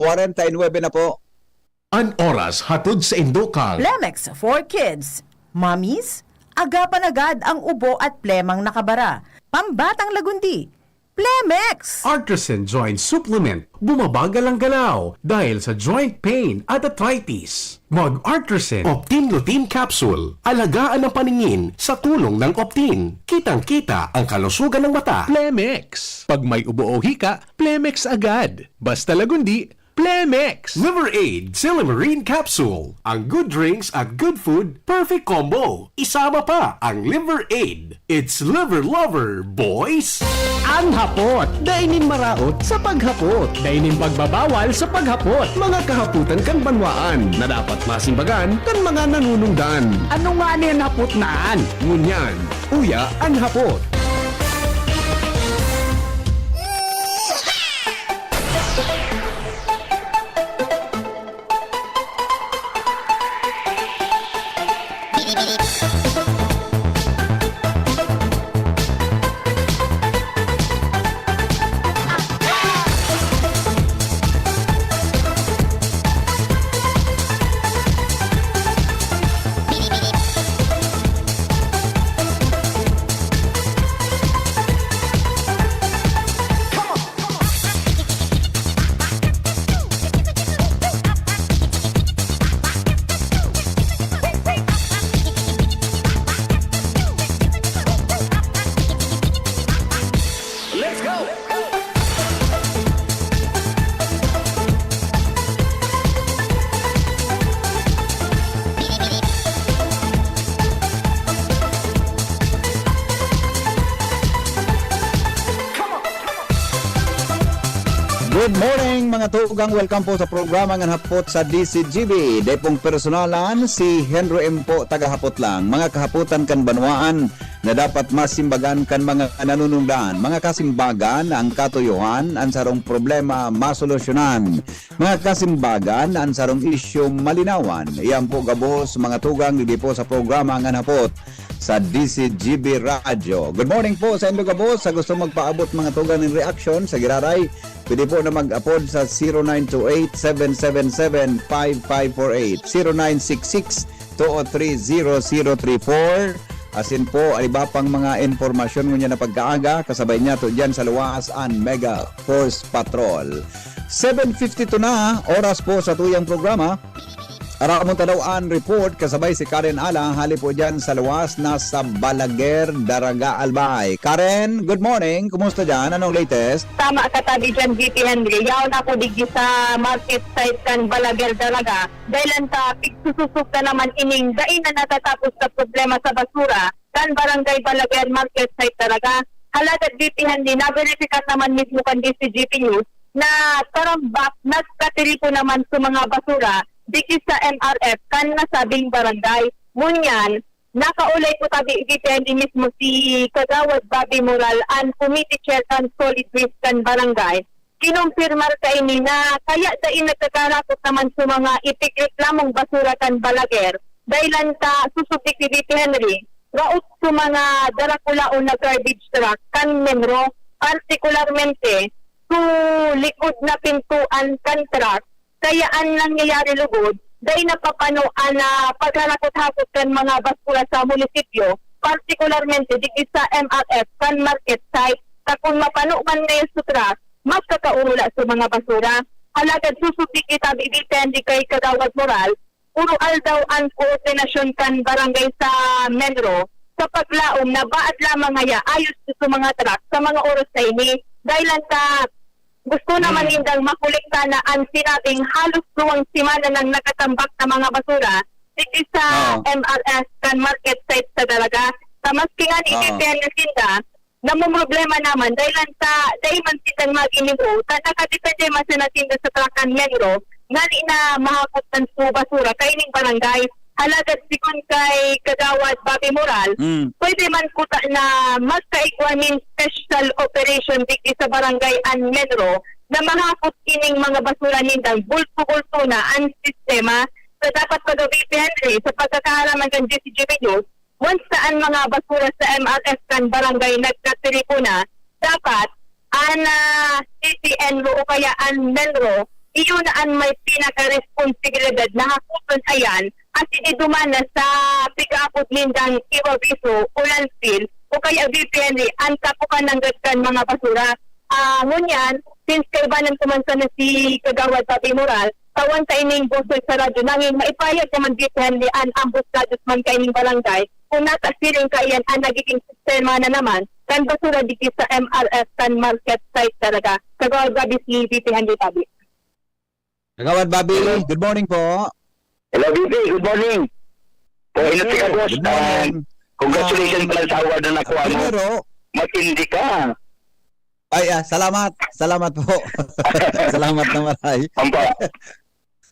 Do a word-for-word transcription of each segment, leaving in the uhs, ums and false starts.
kwarenta y nuebe na po. An oras hatod sa indo kang Plemex for Kids. Mommies, agapan agad ang ubo at plemang nakabara. Pambatang lagundi, Plemex! Artisan Joint Supplement, bumabagal ang galaw dahil sa joint pain at arthritis. Mag-Artisan Optin Lutein Capsule, alagaan ang paningin sa tulong ng Optin. Kitang-kita ang kalusugan ng mata. Plemex. Pag may ubo o hika, Plemex agad. Basta lagundi, Plemex! Liver Aid Silymarin Capsule. Ang good drinks at good food, perfect combo. Isama pa ang Liver Aid. It's Liver Lover, boys! An hapot, dai nin maraot sa paghapot. Dai nin pagbabawal sa paghapot. Mga kahapotan kan banwaan na dapat masimbagan kan mga nanunungdan. Ano ngani an hapot na an? Ngunyan, uya an hapot. Let's go! Good morning, mga tugang. Welcome po sa programa ngan hapot sa D C G B. Dai pong personalan, si Henry M po, taga Hapot lang. Mga kahapotan kan banwaan na dapat masimbagan kan mga nanunungdan. Mga kasimbagan, ang katuyohan, an sarong problema masolusyonan. Mga kasimbagan, an sarong isyu malinawan. Iyan po gabos, mga tugang, digdi po sa programa ngan hapot sa D C G B Radyo. Good morning po sa indo gabos. Sa gusto magpaabot, mga tugang, nin reaksyon sa giraray, pwede po na mag-apod sa zero nine two eight, seven seven seven, five five four eight, zero nine six six, two oh three, zero zero three four. Asin po, an iba pang mga impormasyon ngunyan na pagkaaga, kasabay niyato diyan sa luwas an Mega Force Patrol. Seven fifty-two na, oras po sa tuyang programa. Aramon ta daw an report kasabay si Karen Ala, hali po diyan sa luwas na sa Balaguer, Daraga, Albay. Karen, good morning. Kumusta diyan? Anong latest? Tama ka tabi diyan, V P Henry. Yaon ako digdi sa market site kan Balaguer, Daraga. Dahil ang ta, pigsususog na naman ining dai na natatapos na problema sa basura kan Barangay Balaguer Market Site, Daraga. Halagad, V P Henry, naberipikar naman mismo kan D C G P News na tarambak nagkatiripon naman sa mga basura digdi sa M R F kan nasabing barangay. Ngunyan, nakaulay po tabi, V P Henry, mismo si Kagawad Bobby Moral, an committee chair kan solid waste kan barangay. Kinumpirmar kaini na kaya dai nagkakarakot naman sa mga ipigreklamong basura kan Balaguer, dahil ta susog digdi, V P Henry, raot sa mga darakulaon na garbage truck kan MENRO, partikularmente sa likod na pintuan kan truck, kaya an nangyayari lugod, dai napapano an, ah, pagharakot-hakot kan mga basura sa munisipyo, partikularmente digdi sa M R F kan market site. Ta kun mapano man ngayon sa truck, magkakaurula sa mga basura. Halagad susog digdi tabi, V P Henry, kay Kagawad Moral, puro aldaw an koordinasyon kan barangay sa MENRO sa paglaom na baad lamang ngaya ayos sa mga truck sa mga oras na ini. Dahil lang sa gusto naman Mm. nindang makolekta na an sinabing halos duwang semana nang nakatambak na mga basura digdi sa Oo. M R F kan market site sa Daraga. Sa maski nga ni Oo. Vivian Lucinda, namomroblema naman dahil lang sa dai man sindang magin ning utan, nakadepende man sa natinda sa truck kan MENRO, ngani na mahakot man sa basura kaining barangay. Halagad sigon kay Kagawad Bobby Moral, Mm. pwede man kuta na magkaigwa nin special operation digdi sa barangay an MENRO na mahakot ining mga basura nindang bulto-bulto na an sistema. Sa dapat paggabi, Henry, sa pagkakaaraman kan D C G B News, once na an mga basura sa M R F kan barangay nagkatiripon na, dapat an, ah, C C N R O o kaya an MENRO iyo na an may pinakaresponsibilidad na hakoton ayan, asin iduman na sa pigaapod nindang Iwabiso, Ulansil, o kaya B P N D, an tapukan nanggad kan mga basura. Ah, ngunyan, since kaibanan ko man sana si Kagawad Bobby Moral, tawan ta ining boses sa radyo, nangin maipahayag naman B P N D an ambos dados man kaining barangay, kung nata siring kaiyan an nagiging sistema na naman kan basura digdi sa M R F kan market site talaga. Kagawad Bobby, si B P N D Bobby. Kagawad Bobby, Hello. Good morning po. Hello, B P. Good morning. Po, Hello, inot ka, boss. good morning. Ah, congratulations Ah, pala sa award na nakuha mo. primero, Matindi ka. Ay, ah, salamat. Salamat po. Salamat na maray. Ampa.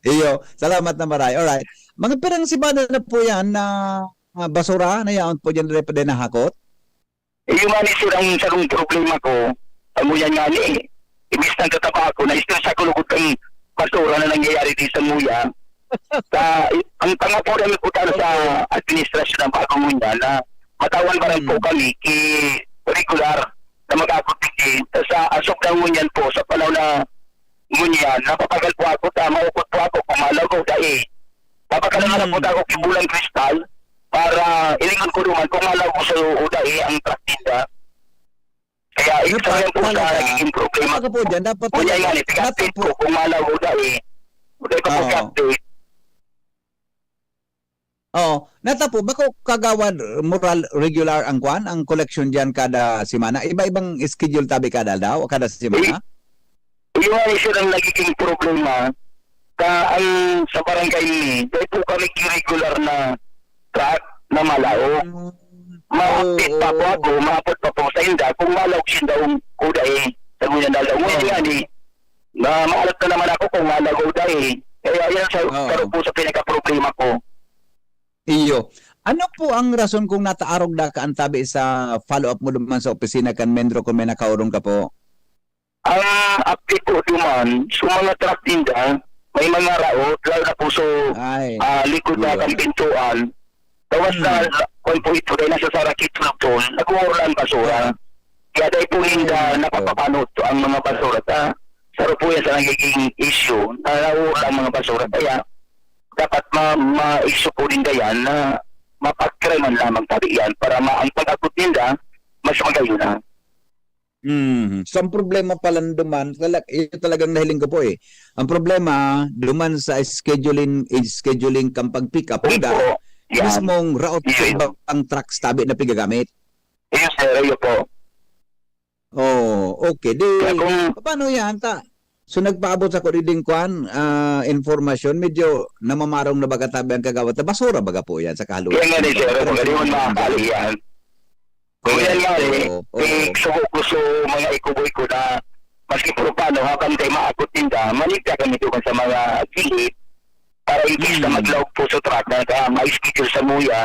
Iyo, salamat na maray. Alright. Mga pirang semana na po yan na, ah, basura na yaon po dyan, rep-, din nahakot? Iyo man, sir, ang sarong problema ko. Ang uyan nga ni, imbis nang tataba ako, na-stress ako lugod ang basura na nangyayari di sa nguya. Sa, ang pangapuran ko talo sa Okay. administrasyon ng bagong nguya na matawan pa rin po Hmm. kami ki regular na mag-abot digdi. Sa asok ng ngunyan po, sa panahon na ngunyan, napapagal po ako, sa maukot po ako, kung malaw ko, dai. Papakalangan na po Hmm. ako ki bulang kristal para ilingon ko naman kung malaw ko sa uda, eh, ang truck ninda. Kaya isa Dapat yan po sa talaga. nagiging problema. Dapat ka po dyan, dapat Ngunyan talaga. nga, eh, Dapat pinga-update po. ko kung malaw ko na, eh. Wala pa po Oo. update. Oo. Nata po, bako Kagawad Moral regular ang kwan, ang collection diyan kada semana? Iba-ibang schedule tabi kada aldaw o kada semana? Iyo nga, sir, ang nagiging problema. Sa, ang, sa barangay ni, dahil po kami regular na truck na malaog. Mm. Ma-update pa po Oo. ako, maabot pa po sa inda, kung malaog sinda ang kuda eh, sa ngunyan na lang. Ngunyan Oo. nga ni, na maalat na naman ako kung malaog kuda eh. Kaya yan sa, Oo. Pero po sa pinaka-problema ko. Iyo. Ano po ang rason kung nataarog na ka ang tabi sa follow-up mo duman sa opisina kan Mendro kung may nakaurong ka po? Ang update ko duman, sa mga truck ninda, may mga raot, lalo na po sa, Ay, ah, likod na iyo. Kampintuan. Gawas na, Hmm. kung po ito, dahil nasa Sarakit Luzon, nag-uurlan basura. Ah. Kaya dahil po ninda, Ay, nako. napapapanot ang mga basura sa, sa Rupuya sa nagiging issue, na nauurlan ang mga basura. Kaya, dapat ma-, ma-issue po ninda yan na mapag-try man lamang tabi yan para ma-, ang pag-abot ninda, mas magayon na. Mhm. So, ang problema pala duman, tala-, yun talagang nahiling ko po eh. Ang problema, duman sa scheduling, scheduling kang pag-pick up, Opo, buda, yan. mismong route sa Yun. ibang trucks tabi na pigagamit. Yes, sir. Ayun po. Oh, okay. Di, Kaya kung paano yan? Ta, so, nagpaabot sa kuriding kwan, ah, informasyon, medyo namamarong na baga tabi ang kagawad. Ta, basura baga po yan sa kahaluan. Yan nga ni, sir. Pero Pag hindi hindi mo man makakali yan. Kung yan nga, eh, Oo, oo. eh, sugo ko sa mga ikuboy ko na maski puro paano, habang tayo maakot ninda, maligya kami doon sa mga gilid para in case na Hmm. maglaog po sa truck na ka, ma-schedule sa muya,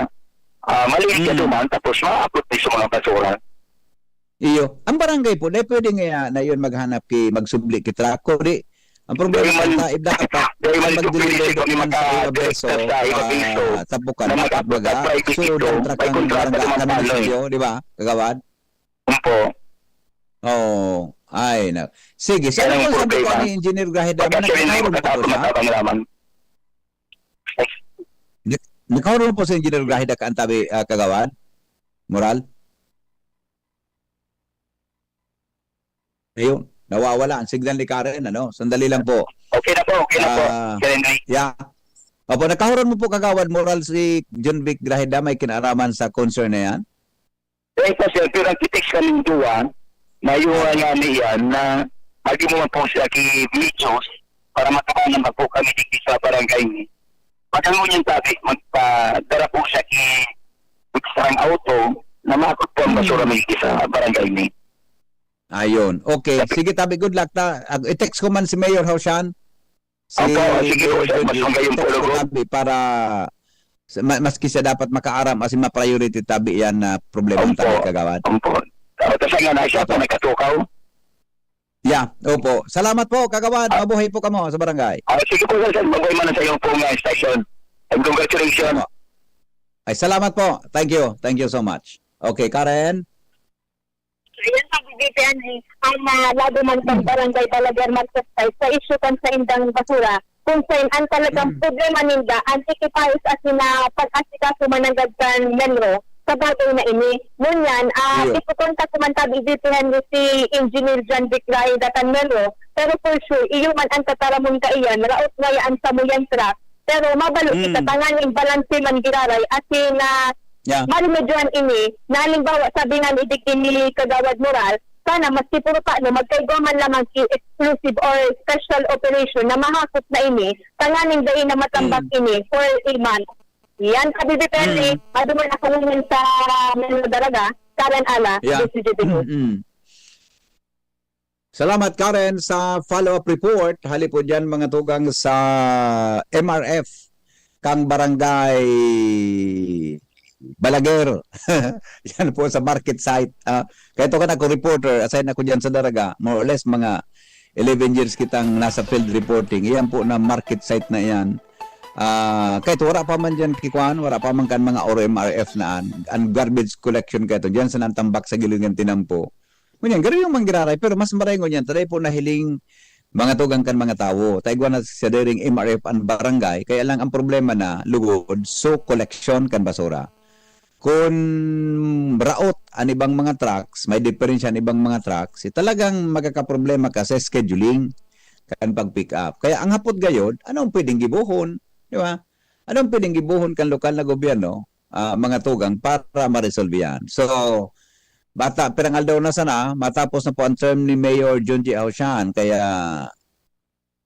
ah, maligya Hmm. duman, tapos maakot din sa mga basura. Iyo. Ang barangay po, di pwede nga na yun maghanap ki, magsubli ki truck, kuri Ang problema Dahil man, kanta, eh, dapat dahil man ang ito magdeliver pwede doon sa man sa Ibabeso, Ibabeso, ah, Tapukan, na dapat magkapag-, baga, private sulod ito. ang truck May ng kontrata barangay, naman ang tayo, eh. munisipyo, di ba, Kagawad? Opo. Oo. Ay, na. Sige, Yan sana ang po, sabi ko problema. ni Engineer Graheda, Pagka siya rin ay nakakaroon po magkatapos, siya? matabang lamang. Nak-, nakakaroon po si Engineer Graheda ka antabi, ah, Kagawad? Moral? Ayun, nawawala ang signal ni Karen, ano? Sandali lang po. Okay na po, okay na po, Ah, Sir Henry. yeah. Opo, nakahuron mo po, Kagawad Moral, si John Vic Graheda may kinaraman sa concern na yan? Eh, po, sir, pero ang kitext kaming duwa, na yung Ah. nga ni yan, na agi mo man po siya ki Mijos para matawanan pa po kami digdi sa barangay ni. Pag ang ngunyan tabi, magpadara po siya ki sarang auto na maakot po ang basura Hmm. may sa barangay ni. Ayun. Okay. Sige, tabi, good luck. Ta, ag-, i-text ko man si Mayor Haushan. Si Opo, sige po, Mayor sir. Mas Georgie, magayon po, i-text ko, Lugo. tabi, para sa, ma-, maski siya dapat makaaram, kasi ma-priority tabi yan na problema ng Opo. tabi, Kagawad. Opo. Ah, kasi nga na siya po Opo. nagkatukaw. Yeah, opo. Salamat po, Kagawad. Ah. Mabuhay po kamo sa barangay. Ah, sige po, sir. Mabuhay man sa iyo po nga station. And congratulations. Opo. Ay, salamat po. Thank you. Thank you so much. Okay, Karen. Ayan, sabi dito yan, eh, ang, ah, lado man kan Mm. Barangay Balaguer Market Site sa issue kan saindang basura, kung saan ang talagang Mm. problema ninda, ang ikipais asin na pag-asikaso mananggad kan Menro sa bagay na ini. Ngunyan, ah, Iyo. ipupunta ko man tabi dito yan ni si Engineer John Vic Raida kan Menro, pero for sure, iyo man ang tataramon kaiyan, raot ngaya an samuyang truck, pero mabalo Mm. kita tanganing balanse man giraray asin na Yeah. maremedyohan ini, na halimbawa, sabi nga ni digdi ni Kagawad Moral, sana maski puro paano, magkaigwa man lamang ki exclusive or special operation na mahakot na ini, tanganing dai na matambak Mm. ini for a month. Yan, sabi ni Perry, Mm. adu man ako ngunyan sa Menro Daraga, Karen Ala, Yeah. D C G P News. Mm. Salamat, Karen, sa follow-up report. Hali po dyan, mga tugang sa M R F, kang Barangay Balaguer. Yan po sa market site. Ah, kahit ako na ako reporter, assign ako dyan sa Daraga. More or less, mga eleven years kitang nasa field reporting. Iyan po na market site na iyan. Ah, kahit wala pa man dyan kikuan, wala pa man kan mga R M R F na an, an garbage collection kaito. Dyan sa nantambak sa gilid ng tinampo. Ngunyan, garo yung manggiraray, pero mas maray ngunyan, ta dai po nahiling mga tugang kan mga tawo. Ta igwa na sa dairing M R F an barangay, kaya lang ang problema na lugod, so koleksyon kan basura. Kun raot an ibang mga trucks, may diferensya an ibang mga trucks, eh, talagang magkakaproblema ka sa scheduling kan pag-pick up. Kaya ang hapot gayod, anong pwedeng gibohon? Di ba? Anong pwedeng gibohon kan lokal na gobyerno, ah, mga tugang, para maresolve yan? So, bata, pirang aldaw na sana, matapos na po ang term ni Mayor John J. Ausian. Kaya,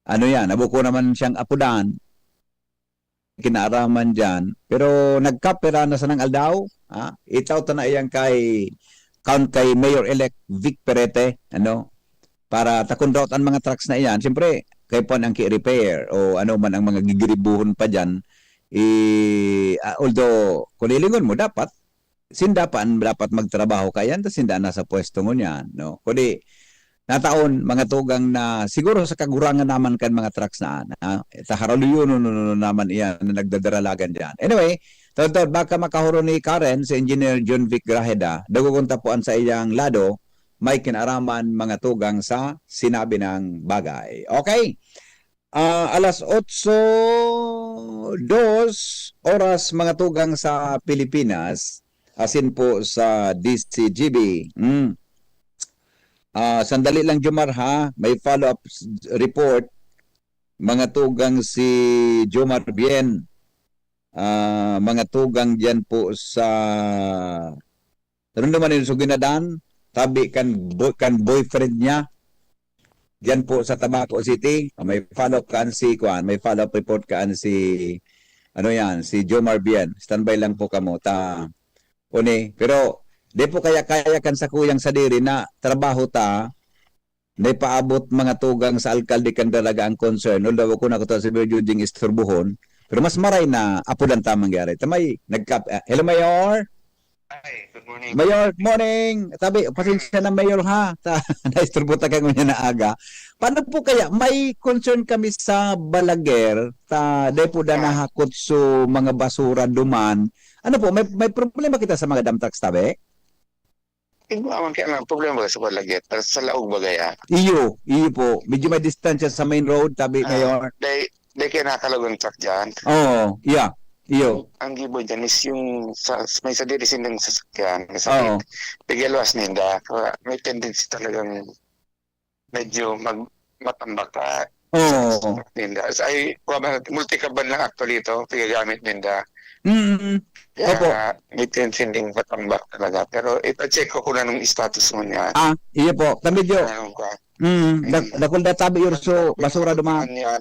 ano yan, nabuko naman siyang apudan, kinaaraman dyan. Pero nagkapira na sanang aldaw, ah, itaw ta na iyan kay, count kay Mayor-elect Vic Perete, ano, para ta kun raot an mga trucks na iyan. Siyempre, kay puan ang ki-repair o ano man ang mga gigiribuhon pa dyan. Eh, ah, although, kung lilingon mo, dapat, sinda pa ang dapat magtrabaho, kaya ta sinda nasa pwesto ngunyan, no? Kundi, nataon, mga tugang na siguro sa kagurangan naman kan mga trucks na, na, ta haraluyonon naman iyan na nagdadaralagan dyan. Anyway, Tontod, baka makahuro ni Karen si Engineer John Vic Grajeda, dagogon ta po an saiyang lado, may kinaraman mga tugang sa sinabi nang bagay. Okay. Ah, alas otso dos oras, mga tugang sa Pilipinas, asin po sa D C G B. Mm. Ah, sandali lang, Jomar, ha? May follow-up s-, report, mga tugang si Jomar Bien. Ah, mga tugang diyan po sa, ano naman yun, Suginadan, tabi kan bo-, kan boyfriend niya. Diyan po sa Tabaco City, may follow-up kaan si, kuan, may follow-up report kaan si, ano yan, si Jomar Bien. Standby lang po kamo, ta, uni. Pero, di po kaya-kaya kan sakuyang sadiri na trabaho ta, naipaabot mga tugang sa alkalde kan Dalaga ang concern. Although ako na kuta si Mayor Jujing isturbuhon, pero mas maray na apudan ta mangyari. Ta may nagkap-, ah, hello, Mayor? Hi, good morning. Mayor, morning. Sabi, pasensya na, Mayor, ha? Ta, naisturbo ta ka ngunyan na aga. Paano po kaya? May concern kami sa Balaguer, ta, dai po da Ah. nahakot so mga basura duman. Ano po, may, may problema kita sa mga dump trucks, tabi? Igwa man kaya ang problema ba sa Balaguer, sa, sa laog ba gaya? Iyo, iyo po. Medyo may distansya sa main road, tabi, Ah, Mayor. Dai, dai kaya nakalaog ang truck dyan? Oo, yeah. Iyo. Ang, ang gibo dyan is yung sa, may sadiri silang sasakyan, sa Oo. Pigaluwas ninda. Kaya may tendency talagang medyo mag-, matambak ka Oo. sa ninda. As ay, kuha ba, multi-cab van lang actually ito, pigagamit ninda. Mm. Kaya Opo. May tendency ding matambak talaga. Pero ipa-check ko kung anong status mo niya. Ah, iyo po. Ta medyo, Anong kuha? mm, dak-, Mm. dakul na tabi, Urso, Pero basura duman. Yan.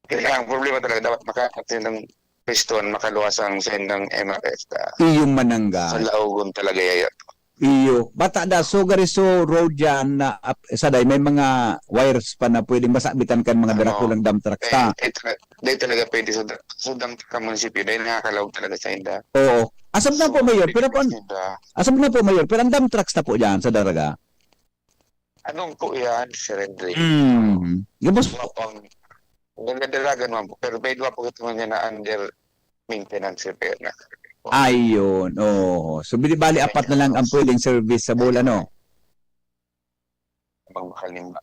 Kaya ang problema talaga, dapat makakatindang piston, makaluwas ang sendang M R S ka. Iyo manangga. Sa laogon talaga yaya. Iyo. Bata da, so gari so road yan na ap-, saday, may mga wires pa na pwedeng masabitan kan mga Ano, darakulang dump trucks eh, ta. Eh, talaga, dahil talaga pwede sa da-, sa dump truck ang munisipyo, dahil nakakalaog talaga sa inda. Oo. Asam na So, po, Mayor, pero pwede pon, sa inda. Asam na po, Mayor, pero ang dump trucks na po dyan sa Daraga? Anong po yan, Sir Henry? Mm. Gabos Duwa pang, nagdadalagan man po, pero may duwa po ito nga na under maintenance repair na. Ayun, oo. So, bali-bali apat na lang ang pwedeng serviceable, ano? Abang makalimba.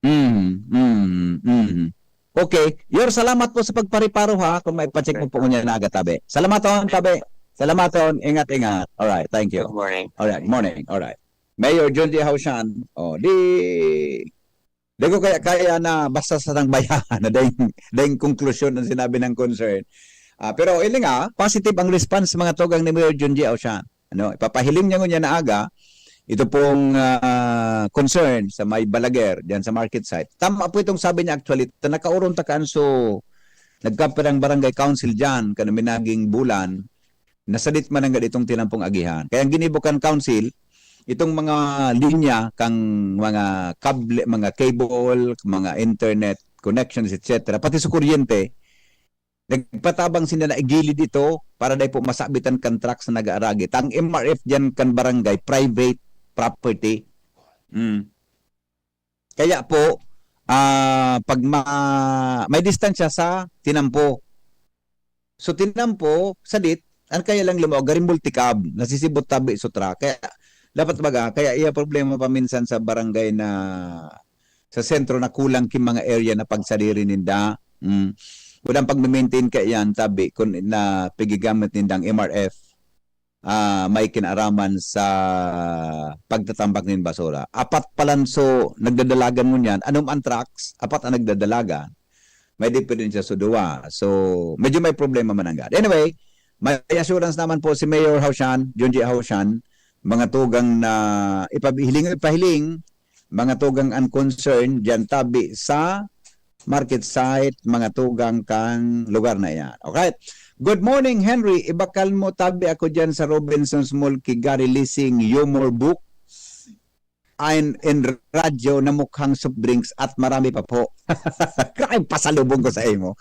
Mm, mm, mm. Okay. Yor, salamat po sa pagpareparo, ha, kung maipacheck mo po ngunyan na aga, tabi. Salamaton, tabi. Salamaton. Ingat, ingat. Alright, thank you. Good morning. Alright, morning. Alright. Mayor John J. Haushan, oh, di, di ko kaya, kaya na basta sa nang bayahan na dahil, dahil konklusyon ang sinabi ng concern. Ah, pero, yun nga, positive ang response sa mga tugang ni Mayor John J. Haushan. Ano, ipapahiling niya ngunyan na aga, ito pong, ah, concern sa may Balaguer, diyan sa market site. Tama po itong sabi niya actually, ta nakaurong ta kan so, nagkapirang barangay council diyan, kan minaging bulan, nasadit man ang itong tinampong agihan. Kaya ang ginibo kan council, itong mga linya, kang mga kable, mga cable, mga internet connections, et cetera, pati sa kuryente, nagpatabang sinda na igilid ito para dai po masabitan kan truck sa nag-aaragi. Ta ang M R F diyan kan barangay, private property. Mm. Kaya po, ah, pag ma-, may distansya sa tinampo. So, tinampo, sadit, ang kaya lang lumaog, garing multicab, nasisibot tabi sa truck. Kaya, dapat baga, kaya iya problema paminsan sa barangay na, sa sentro na kulang ki mga area na pagsadiri ninda. Mm. Walang pagme-maintain kaya yan, tabi, kun na pigigamit nindang M R F, ah, may kinaaraman sa pagtatambak nin basura. Apat palanso nagdadalagan ngunyan, anom ang trucks, apat ang nagdadalagan. May diferensya sa duwa. So, medyo may problema man ang gad. Anyway, may assurance naman po si Mayor Haushan, Junji Haushan, mga tugang na ipahiling, ipahiling, mga tugang ang concern, diyan tabi sa market site, mga tugang kang lugar na iyan. Okay. Good morning, Henry. Ibakal mo tabi ako diyan sa Robinsons Mall ki Gary Lising, Humor Book, and, and Radyo na mukhang soft drinks at marami pa po. Grabe, pasalubong ko sa imo.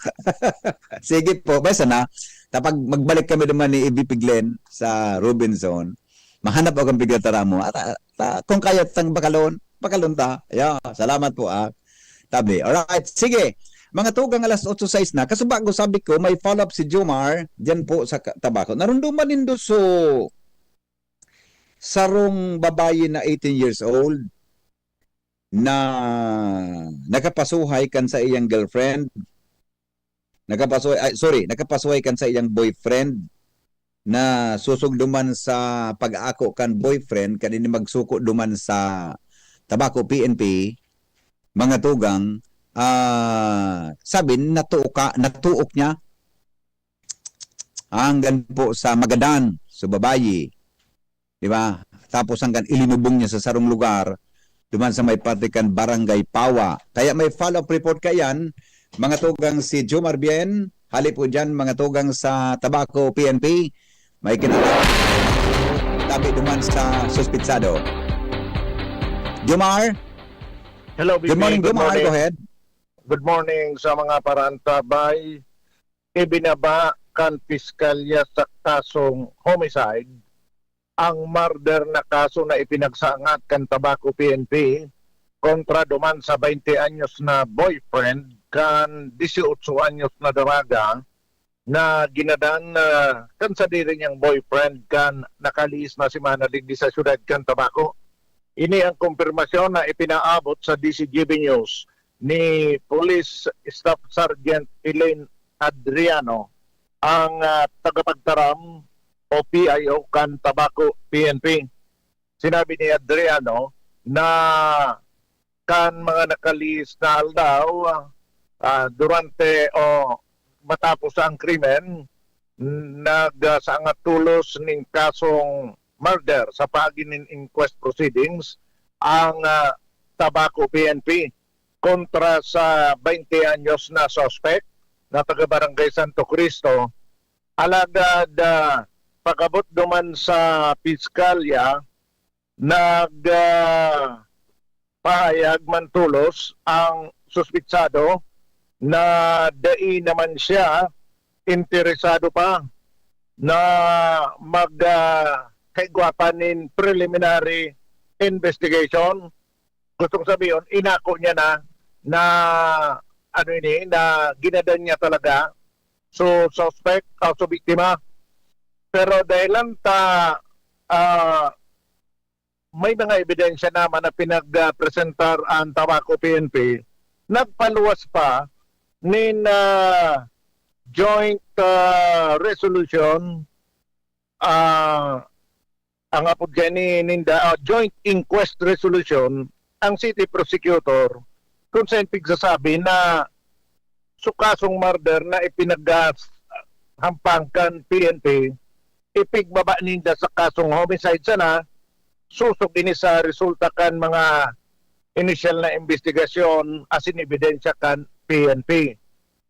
Sige po, basta na, kapag magbalik kami naman ni E V P Glenn sa Robinson, mahanap ako ng piglatara mo. At, ah, ta-, kung kaya tang bakalon, bakalon ta. Yeah, salamat po, ah. Tabi. Alright, sige. Mga tugang, alas otso sais na. Kaso bago sabi ko, may follow-up si Jomar, diyan po sa Ka-, Tabaco. Narunduman nindo so sarong babayi na eighteen years old na nakapasuhay kan sa iyang girlfriend, nakapasuhay, ay, sorry, nakapasuhay kan sa iyang boyfriend na susog duman sa pag-aako kan boyfriend, kan ini magsuko duman sa Tabaco P N P, mga tugang, ah, sabi, natuok ka, natuok niya hanggan po sa Magadan, sa babayi. Di ba? Tapos hanggang ilinubong niya sa sarong lugar, duman sa may parte kan Barangay Pawa. Kaya may follow-up report kaiyan, mga tugang si Jomar Bien, hali po dyan, mga tugang sa Tabaco P N P, may kinalaman tabi duman sa suspitsado. Jomar? Hello, Good B B. morning, Good Jomar. morning. Go ahead. Good morning sa mga parantabay. Ibinaba kan piskalya sa kasong homicide ang murder na kaso na ipinagsangat kan Tabaco P N P kontra duman sa baynte anyos na boyfriend kan disiotso anyos na daraga na ginadan na kan sadiri niyang boyfriend kan nakalihis na semana digdi sa siyudad kan Tabaco. Ini ang kumpirmasyon na ipinaabot sa D C G B News ni Police Staff Sergeant Elaine Adriano, ang, ah, tagapagtaram o P I O kan Tabaco P N P. Sinabi ni Adriano na kan mga nakalihis na aldaw, ah, durante o matapos ang krimen, nagsangat tolos nin kasong murder sa paagi nin inquest proceedings ang, ah, Tabaco P N P kontra sa baynte anyos na suspect na taga Barangay Santo Cristo. Alagad, ah, pag-abot duman sa piskalya, nag, ah, pahayag man tolos ang suspitsado na dai naman siya interesado pa na mag, ah, kaigwa pa nin preliminary investigation. Gustong sabihon, inako niya na, na, ano ini, na ginadan niya talaga. So, suspect, ah, so biktima, Pero dahilan ta, ah, may mga ebidensya naman na pinagpresentar an Tabaco P N P, nagpaluwas pa nin, ah, joint, ah, resolution, ah, ang apod kaini ninda, ah, joint inquest resolution, ang city prosecutor, kung saan pigsasabi na su kasong murder na ipinaghampang kan P N P, ipigbaba ninda sa kasong homicide sana, sosog ini sa resulta kan mga inisyal na imbestigasyon asin ebidensya kan P N P.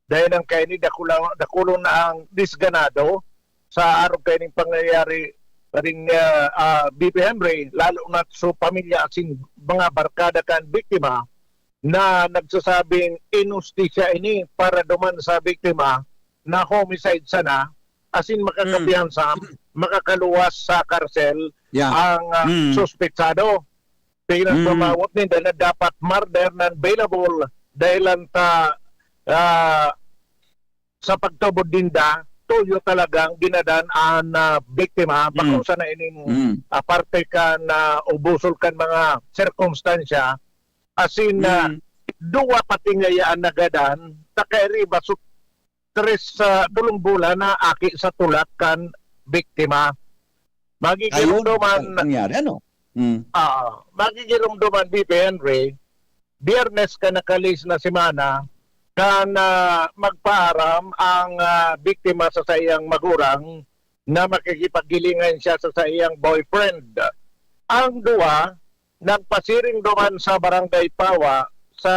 Dahilan kaini dakula-, dakulon na ang disganado sa arog kaining pangyayari, karing, ah, ah, B P Henry, lalo na sa pamilya asin mga barkada kan biktima na nagsasabing inustisya ini para duman sa biktima na homicide sana, asin makakapiyansa, makakaluwas sa karsel Yeah. ang, ah, Mm. suspetsado. Pinagmamawot ninda na dapat murder non bailable dahilan ta, ah, sa pagtubod ninda, tuyo talagang ginadan an, ah, biktima, Mm. bako sana ining, Mm. ah, parte kan, ah, o busol kan mga sirkumstansya, asin, ah, Mm. duwa pati ngaya an nagadan, ta kairiba su-, tres sa tolong bulan na aki sa tulak kan biktima. Ayun, Magigiromdoman, ang nangyari, ano? Mm. ah, magigiromdoman, B P Henry, Biyernes kan nakalihis na semana, kan, ah, magpaaram ang, ah, biktima sa saiyang magurang na makikipaghilingan siya sa saiyang boyfriend. Ang duwa, nagpasiring duman sa Barangay Pawa sa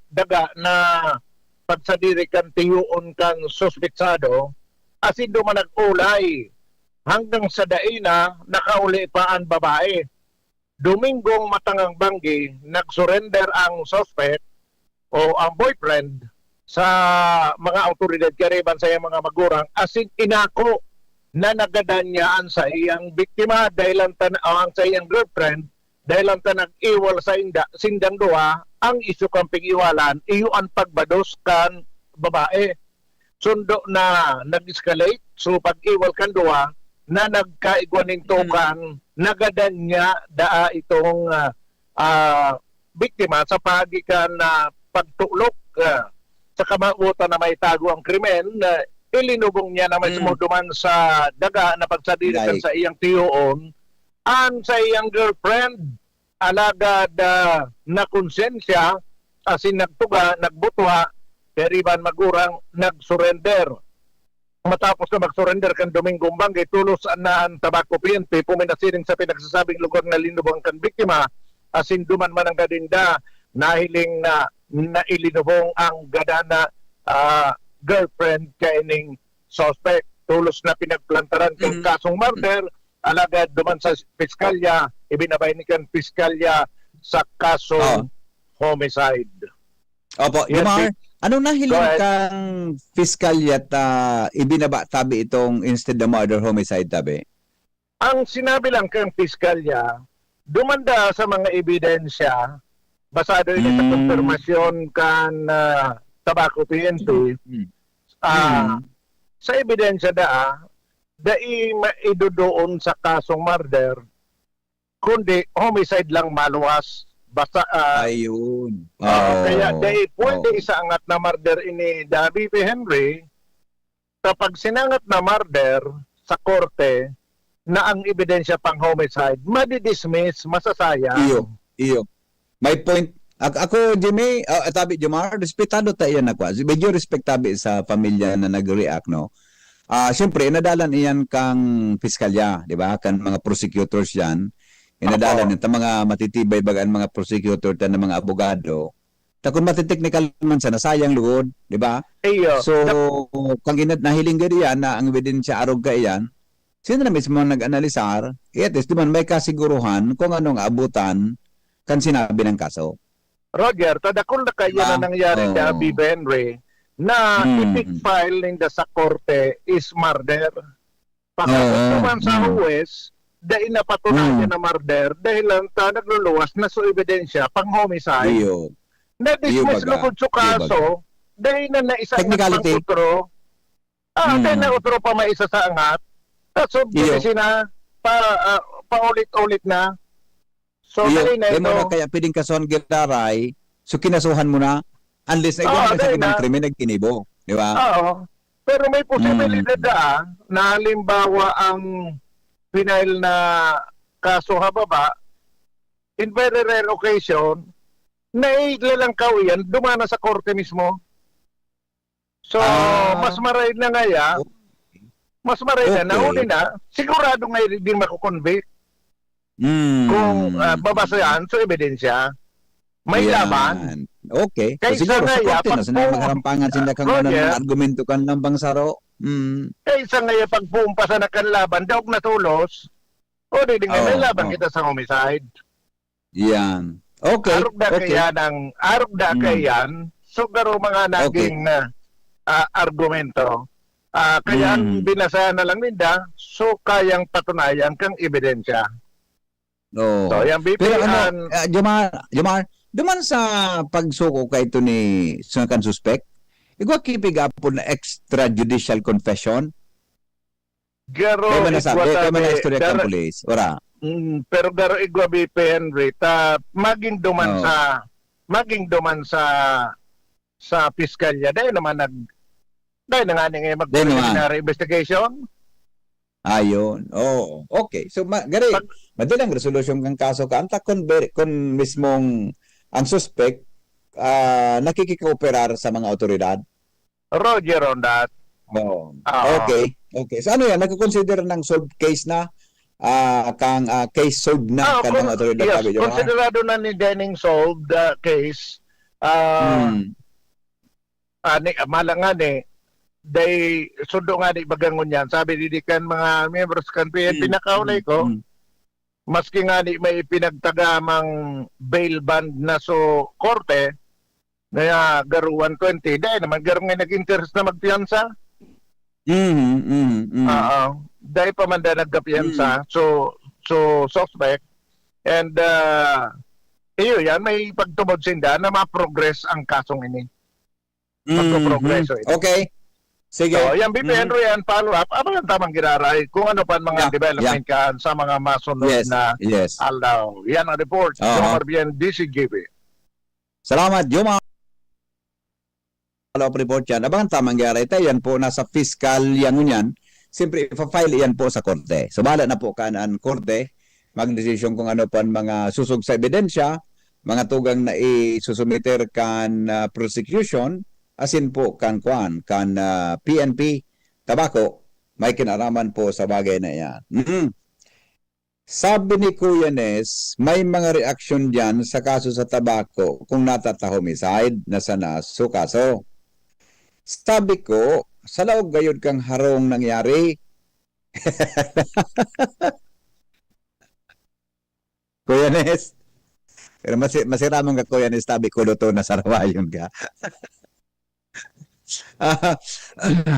daga na pagsadiri kan tiyoon kan suspetsado, asin duman nag-olay. Hanggang sa dai na nakauli pa an babae. Domingong matangang banggi, nag-surrender ang suspect o ang boyfriend sa mga awtoridad kaiba sa iyang mga magurang, asin inako na nagadan niya an saiyang biktima dahil ang tan-, o ang saiyang girlfriend dahil ang ta nag-iwal sa inda, sindang duwa, ang isyu kan pag-iwalan, iyo ang pagbados kan babae. Sundo na nag-escalate, so pag-iwal kan duwa na nagkaigwa nin tukan, nagadan niya daa itong, ah, ah, biktima sa paagi kan, ah, pagtulok, ah, sa kamawotan na maitago ang krimen, ah, ilinubong niya na mismo Mm. duman sa daga na pagsadiri kan Yikes. sa iyang tiyoon, an sa iyang girlfriend. Alagad, ah, nakonsensya, asin nagtuga, nagbutwa, kaiba an magurang nag-surrender. Matapos na mag-surrender kan Domingong Banggi, tolos na an Tabaco P N P puminasiring sa pinagsasabing lugar na linubong kan biktima, asin duman man ang gadan na nahiling na nailinubong ang gadan na, ah, girlfriend kaining suspect. Tolos na pinagplantaran kan Mm. kasong murder, alagad duman sa piskalya, ibinaba ini kan piskalya sa kasong Oh. homicide. Opo, Yes, Jomar, sir. anong nahiling Go ahead. kang piskalya ta ibinaba tabi itong instead na murder homicide tabi? Ang sinabi lang kan piskalya, duman daa sa mga ebidensya, basado ini sa Mm. konfirmasyon kan, ah, Tabaco P N P, Mm. ah, Mm. sa ebidensya daa, dai maidodoon sa kasong murder, kundi homicide lang maluwas. Basta, ah, Ayun. ah, Oo. kaya dai pwede Oo. isaangat na murder ini, Dabi P. Henry, kapag sinangat na murder sa korte na ang ebidensya pang homicide, madidismiss, masasayang. Iyo, iyo. May point. Ak-, ako, Jimmy, ah, tabi, Jomar, respetado ta iyan na kwa. Medyo respectabi sa pamilya na nag-react, no? Ah, siyempre, inadalan iyan kang piskalya, di ba? Kan mga prosecutors yan. Inadalan Apo. yan. Ta mga matitibay baga ang mga prosecutor, ta ng mga abogado. Ta kung matiteknikal man siya, nasayang lugod, di ba? Iyo. So, Nap- kang inad-, nahiling gadi yan na ang ebidensya arog kaiyan, sino na mismo ang nag-analisar, at least, di man may kasiguruhan kung anong abutan kan sinabi ng kaso. Roger, ta dakul na kaya Diba? na nangyari Oo. sa Viva Henry na Mm. ipig-file ninda sa korte is murder. Pagkabot Oo, naman sa mm. huwes, dai napatunayan Mm. na murder dahil lang ta nagluluwas na su ebidensya pang homicide. Iyo. Na-dismiss Iyo, baga. lugod su Iyo, baga. kaso, dai na naisangat Technicality. pang utro. Ah, Mm. dai na utro pa maisasangat. Sa sub-, Iyo. Sina, pa, ah, paulit-ulit na. So, Iyo, dali na dai mo ito. Na kaya pwedeng kasuhan giraray, so kinasuhan mo na, unless na Oo, igwa na sa dai ibang na. Krimen na ginibo, di ba? Oo. Pero may posibilidad Mm. na, na halimbawa ang final na kaso ha baba, in very rare occasion, nailalangkaw iyan, dumana sa korte mismo. So, Ah. Mas maray na ngaya, Okay. Mas maray na, Okay. Nahuli na, sigurado nga di, di mako-convict. Mm. Kung, ah, babasehan sa ebidensya, may Yan. Laban. Okay. So, kaysa siguro sa ngaya, korte na, sa pagpu-, magharampangan sila kang Roger, mga argumento kan lambang saro. Mm. Kaysa ngaya pagpumpasan na kan laban, daog na tolos, o di, di nga, may laban kita sa homicide. Yan. Okay, Arog na okay. Kaya ng, arog na Mm. Kaya yan. So, garo mga Okay. Naging, ah, ah, argumento. Ah, kaya ang Mm. Binasahan na lang ninda, so kayang patunayan kang ebidensya. Oo. So, yung Pero ano, B P N ah, Jomar, Jomar, duman sa pagsuko kay ito ni, sa kan suspek, igwa ki pigapon na extrajudicial confession? Garo, may man nasa-, igwa may, may tabi, man na istorya kang dar-, pulis, ora? Mm, pero garo igwa, B P Henry, ta maging duman Oo. sa, maging duman sa, sa piskalya. Dahil naman nag-, dahil na nga ni ngayon Dahil naman. Mag-preliminary investigation. Ayun, oo. Okay. So, ma-, gari, Pag madalang resolusyon kang kaso ka. Anta kun ber-, kun mismong ang suspek, ah, nakikikooperar sa mga awtoridad? Roger on that. Oo. Oo. Okay, okay. So, ano yan? Nagko-consider ng solved case na? Ah, kang, ah, case solved na Ah, kan mga kon-, awtoridad, yes, sabi niyo, ha? Konsiderado na ni Denning solved, ah, case. Ah, Hmm. ani, mala nga ni, dai, sundo nga ni baga ngunyan. Sabi didi kan mga miyembros kan P N P, Hmm, nakaulay hmm, ko, hmm. Maski nga ni may ipinagtagamang bail bond na so korte, na garo one twenty, dai naman garo nga nag-interest na magpiyansa. Mhm, mhm, mhm. Oo. Dai pa man da nagkapiyansa. Mhm. So, so suspect. And, ah, iyo yan, may pagtubod sinda na ma-progress ang kasong ini. Mhm. Magpoprogreso ito. Okay. Sige. So, yan, B P N Mhm. Rio, yan, follow up. Abangan ta man giraray kung ano pa ang mga Yeah, development yeah. Kan sa mga masunod Yes, na yes. Aldaw. Yan ang report. Aha. Jomar Bien, D C G B. Salamat, Jomar. Follow-up report yan. Abangan ta man giraray tayo. Yan po, nasa fiscal yan ngunyan. Siyempre, ipa-file yan po sa korte. So, bahala na po kan an korte magdesisyon kung ano pa ang mga susog sa ebidensya, mga tugang na isusumiter kan, ah, prosecution, asin po kan kuan, kan, ah, P N P, Tabaco, may kinaraman po sa bagay na iyan. Mm. Sabi ni Kuya Nes, may mga reaksyon diyan sa kaso sa Tabaco kung natata-homicide na sana su kaso. Sabi ko, sa laog gayod kang harong nangyari. Kuya Nes, pero masi-, masiraman ka, Kuya Nes, tabi ko luto na sarawayon ka. Ah,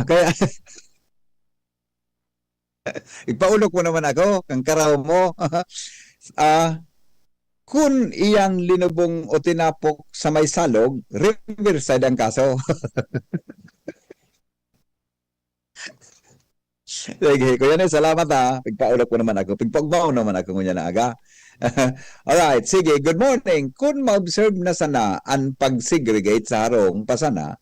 kaya, ipaulok mo naman ako, kang karaw mo. Ah, kun iyang linubong o tinapok sa may salog, riverside ang kaso. Sige, Kuya Nel, salamat, ha. Pigpaulok mo naman ako. Pigpaugmaon naman ako ngunyan na aga. Alright, sige. Good morning. Kun ma-observe na sana an pag-segregate sa harong pa sana,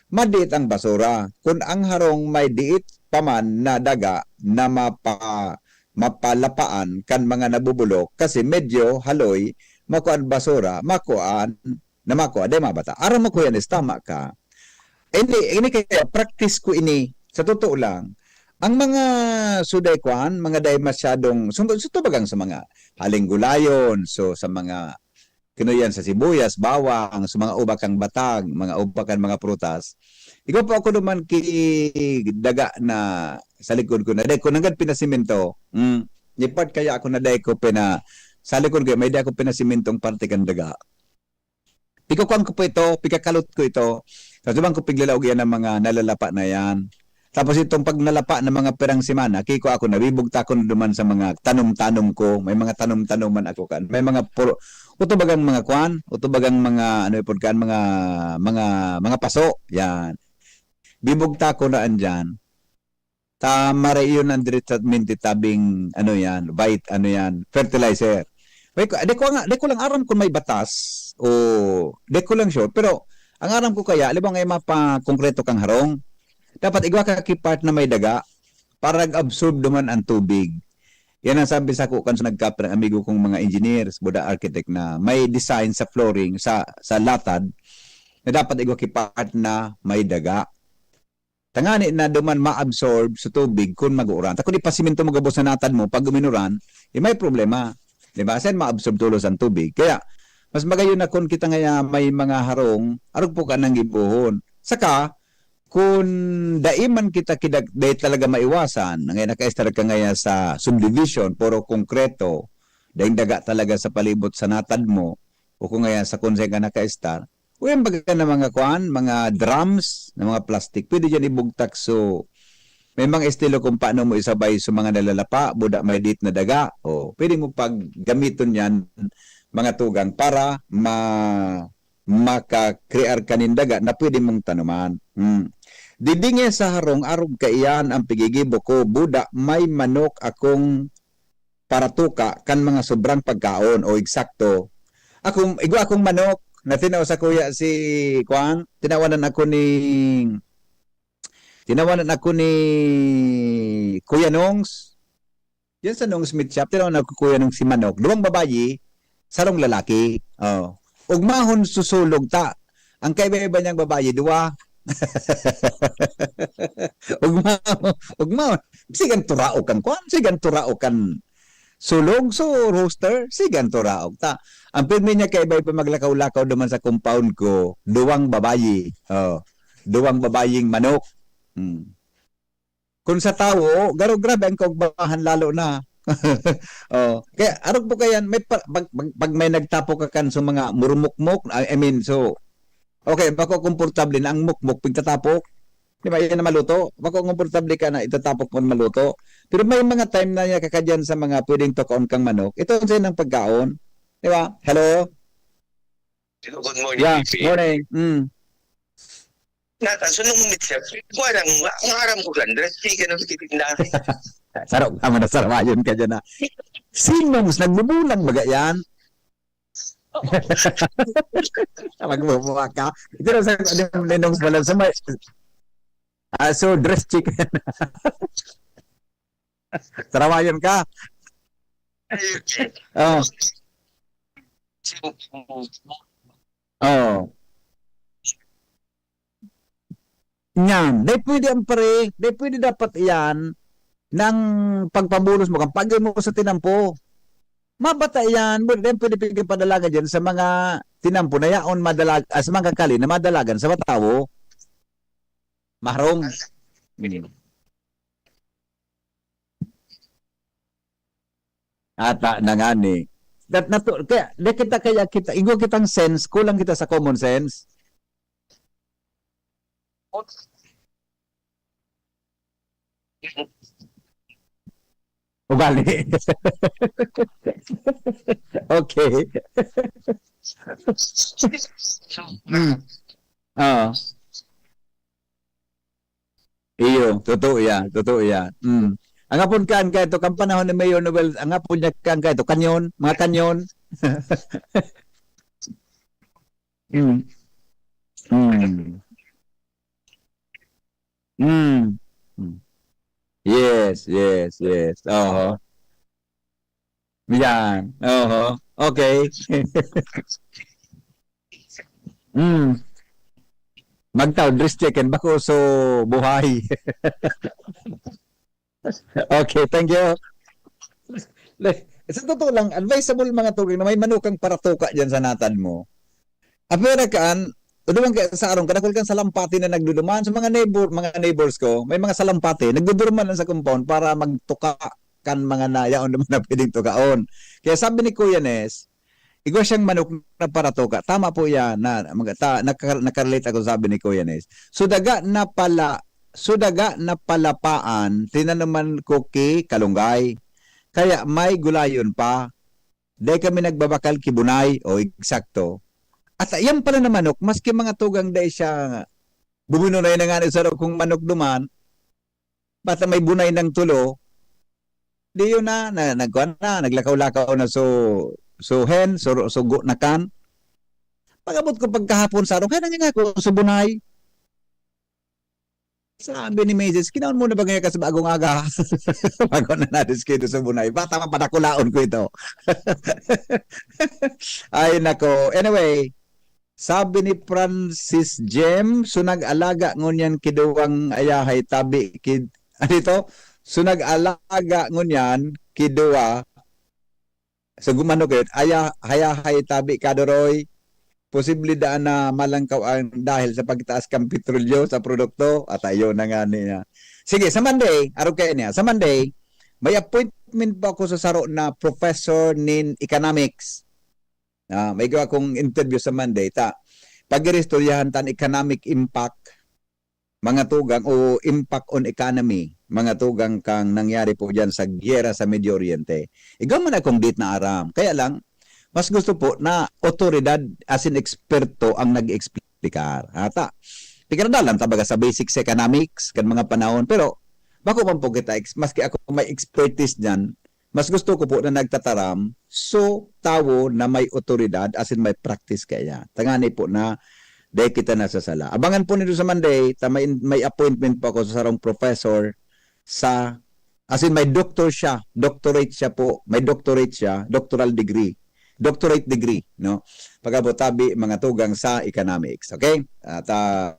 madiit ang basura. Kun ang harong may diit pa man na daga na mapa-, mapalapaan kan mga nabubulok kasi medyo haloy, makuan basura, makuan na makua, dai mabata. Aram mo, Kuya Nes, tama ka. Ini, ini kaya practice ko ini, sa totoo lang. Ang mga suday kuan, mga dai masyadong, sum-, sutubagang sa mga haling gulayon, so sa mga kinuyan sa sibuyas, bawang, sa mga uba kang batag, mga uba kan mga prutas. Ikaw po ako naman ki daga na sa likod ko na, dai ko nanggad pinasimento. Mm. Ni part kaya ako na dai ko pina-, sa likod ko, may dai ako pinasimintong parte kan daga. Pigkukuan ko po ito, pigkakalot ko ito. Sa duman ko piglalaog iyan ng mga nalalapa na yan. Tapos itong pag nalapa ng mga pirang semana, kiko ako, nabibugta ko na duman sa mga tanom-tanom ko. May mga tanom-tanoman ako kan. May mga puro, utubagang mga kwan, utubagang mga, ano ipod kan, mga, mga, mga paso. Yan. Bibugta ko na andyan. Ta marayo na diretamente tabing, ano yan, vit-, ano yan, fertilizer. Di ko, di ko nga, di ko lang aram kung may batas o di ko lang sure, pero ang aram ko kaya, halimbawa nga mapakongkreto kang harong, dapat igwa ka ki part na may daga para nag-absorb duman ang tubig. Yan ang sabi sa ko kan sa nagkapre, amigo kong mga engineers, buda architect na may design sa flooring, sa, sa latad, na dapat igwa ki part na may daga. Tangani na duman maabsorb sa tubig kun mag-uuran. Ta kun ipasimento mo gabos na natad mo, pag uminuran, eh, may problema. Di ba? Saan maabsorb tulos ang tubig? Kaya, mas magayon na kun kita ngaya may mga harong, arog po ka nang gibohon. Saka, kun dai man kita kidag-, dai talaga maiwasan, ngaya naka-start ka ngaya sa subdivision, puro konkreto, daing daga talaga sa palibot sa natad mo, o kung ngaya sa kun saan ka naka-start, o yan baga na mga kuan, mga drums na mga plastic, pwede dyan ibugtak. So, may mga estilo kung paano mo isabay sa mga nalalapa, buda may dit na daga. O, pwede mo paggamiton yan, mga tugang, para ma-, maka-create ka nin daga na pwede mong tanuman. Hmm. Didinge sa harong, arog kaiyan ang pigigibo ko, buda may manok akong paratuka kan mga sobrang pagkaon. O, eksakto. Ako, igwa akong manok na tinao sa kuya si, kuan, tinawanan ako ni, tinawanan ako ni Kuya Nongs. Yan sa Nongs Meat Shop, tinawanan ako Kuya Nongs si manok. Duwang babayi, sarong lalaki. Oh. Ugmahon susulog ta. Ang kaiba-iba niyang babayi, duwa. Ugmahon, ugmahon. Sigan turao kan kuan, sigan turao kan sulog, so rooster, sigan turao ta. Ang pirmi niya kaiba-iba maglakaw-lakaw duman sa compound ko, duwang babayi. Oh, duwang babaying manok. Hmm. Kun sa tawo, garo grabe ang kaugmahan lalo na. Oh, kaya arog po kayan, may pa-, pag, pag, pag may nagtapok ka kan sa mga murumukmok, I, I mean, so, okay, bako komportable na ang mukmok pagtatapok. Di ba, yan na maluto? Bako komportable ka na itatapok mo na maluto. Pero may mga time na niya kakadyan sa mga pwedeng tukaon kang manok. Ito ang sa ng pagkaon. Di ba? Hello? Hello, good morning, Yeah, P P. Morning. Mm. Nata, so nung umitsa, kuha lang, ang aram ko kan, dress chicken ang titindahan. Sarap naman na sarawayon ka dyan, ah. Sinong nagbubulang baga yan? Magmumuha ka. Ito na sa, ano, ninong sa, sa may, ah, so, dress chicken. Sarawayon ka. Ay, okay. Oh. Oh. Yan. Dai pwede ang pare, dai pwede dapat iyan ng pagpabulos mo, kang pag mo sa tinampo. Mabata iyan, bu-, dai pwede pigin padalagan dyan sa mga tinampo na yaon madalag-, ah, sa mga kali na madalagan sa matawo. Maharong. Mm. Ata na ngani. That nato, kaya, di kita kaya kita, igwa kitang sense, kulang kita sa common sense. Ugali. Okay. Mm. Oo. Iyo, totoo yan, totoo yan. Mm. Ang hapon kan kaito, kan panahon ni Mayor Noel, ang hapon niya kan kaito, kanyon, mga kanyon. Mm. Mm. Mm. Mm. Yes, yes, yes. Oho. Yan. Oho. Okay. Mm. Magtaw, dress chicken, bako so buhay. Okay, thank you. Le, sa totoo lang, advisable mga tugang na may manukang paratuka dyan sa natad mo. Apera kaan, duman ka sa arong, kadakul kan salampati na nagduduman. Sa mga neighbor, mga neighbors ko, may mga salampati, nagduduman lang sa compound para magtuka kan mga nayaon naman na pwedeng tukaon. Kaya sabi ni Kuya Nes, igwa siyang manok na paratuka. Tama po yan, na, mag-, ta-, nakar-, nakarelate ako sabi ni Kuya Nes. So, daga na pala, so, daga na palapaan, tinanuman ko ki kalunggay. Kaya may gulayon pa. Dai kami nagbabakal ki bunay. O, eksakto. At yan pala na manok, maski mga tugang dai siya, bubununay na nga ni sarong kong manok duman, Basta may bunay nang tulo, di yun na, na nagkuhan na, naglakaw-lakaw na so, so hen, so, sugo na kan. Pag-abot ko pagkahapon sa araw, kaya nangin ako sa bunay. Sabi ni Misis, "Kinaon mo na ba ngayon ka sa bagong aga?" Bago na nadiskuido sa bunay. Bata mapadakulaon ko ito. Ay, nako. Anyway, sabi ni Francis Jem, "So nag-alaga ngunyan kiduwang ayahay tabi kid-," ano ito? "So nag-alaga ngunyan kiduwa." So, gumano kayo, aya, hayahay tabi ka, Doroy. Posible daan na malangkaw ang dahil sa pagtaas kan petrolyo sa produkto. At ayun na nga niya. Sige, sa Monday, araw kayo niya. Sa Monday, may appointment po ako sa saro na professor nin economics. Ah, may gawa akong interview sa Monday. Ta, pag-iristoryahan tan economic impact, mga tugang, o impact on economy, mga tugang, kang nangyari po diyan sa giyera sa Medio Oriente. Igwa man akong dit na aram. Kaya lang, mas gusto po na otoridad, as in eksperto, ang nag-explicar. Ata, pikaradalan, tabaga sa basics economics, kan mga panahon. Pero, bako man po kita, ex-, maski ako may expertise dyan, mas gusto ko po na nagtataram so tawo na may otoridad, as in may practice kaya. Tangani po na dai kita nasasala. Abangan po nindo sa Monday, ta may, may appointment po ako sa sarong professor sa, as in may doctor siya, doctorate siya po, may doctorate siya, doctoral degree. Doctorate degree, no? Pagkabot tabi, mga tugang sa economics. Okay? At ah,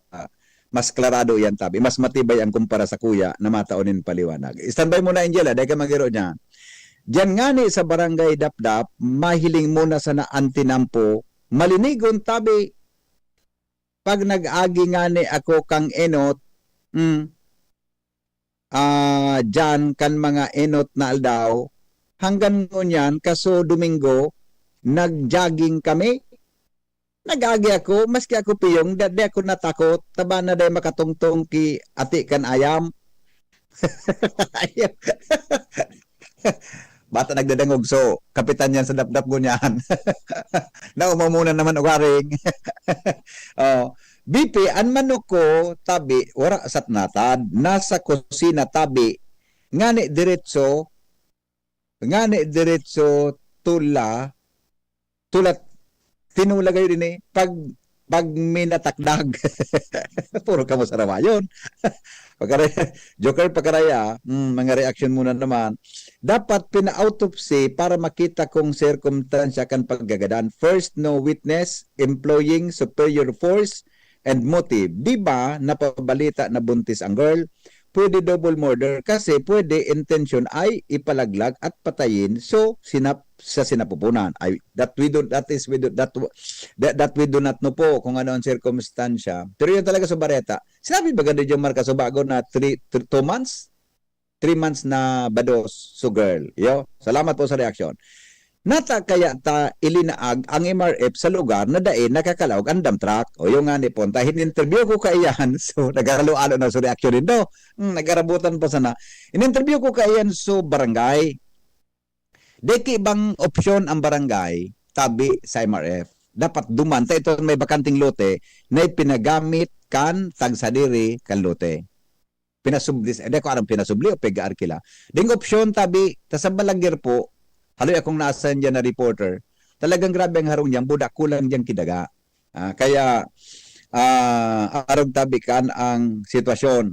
mas klarado iyan tabi. Mas matibay ang kumpara sa kuya na matao nin paliwanag. Standby muna, Angela, dai ka magiro niya. Diyan ngani sa Barangay Dapdap, mahiling muna sana an tinampo, malinigon tabi. Pag nag-agi ngani ako kang enot, hmm, ah, diyan kan mga enot na aldaw, hanggan ngunyan, kaso Domingo, nag-jogging kami. Nag-agi ako, maski ako piyong, da-, di ako natakot, taba na dai makatungtong ki ati kan ayam. Bata nagdadangog, so, kapitan yan sa dapdap ngunyan. Naumamuna naman ugaring. Oh, B P, an manok ko, tabi, wara sa natad. Nasa kusina, tabi. Ngani, diretso, ngani, diretso, tula, tulat, tinula kayo din eh. Pag, pag minatakdag. Puro kamo sarawayon. Pagkara-, Joker, pagkaraya, mm, mga reaction muna naman. Dapat pina-autopsy para makita kung sirkumstansya kan pagkagadan. First, no witness, employing superior force and motive. Di ba napabalita na buntis ang girl? Pwede double murder kasi pwede intention ay ipalaglag at patayin. So, sinap-, sa sinapupunan. Ay, that we do, that is, we do, that, w-, that, that we do not know po kung ano ang sirkumstansya. Pero yun talaga sa bareta. Sinabi ba ganda yung Marcos Bago na three, th-, two months? Three months na bados, so girl. Yo, salamat po sa reaksyon. Nata kaya ta ilinaag ang M R F sa lugar na dai nakakalaog ang dump truck? O yung nga ni Ponta, in-interview ko kaiyan, so nagkakalo-alo na sa reaksyon nindo. Hmm, nagkarabutan pa sana. In-interview ko kaiyan, so barangay. Deki bang opsyon ang barangay, tabi sa M R F? Dapat duman, ta ito may bakanting lote na ipinagamit kan tagsadiri kan lote. Pinasubli, hindi ko alam pinasubli o pag-aarkila. Ding opsyon, tabi, ta sa Balaguer po, haloy akong naasan dyan na reporter, talagang grabe ang harong dyan, buda, kulang dyan kidaga. Ah, kaya, ah, arog tabi kan ang sitwasyon.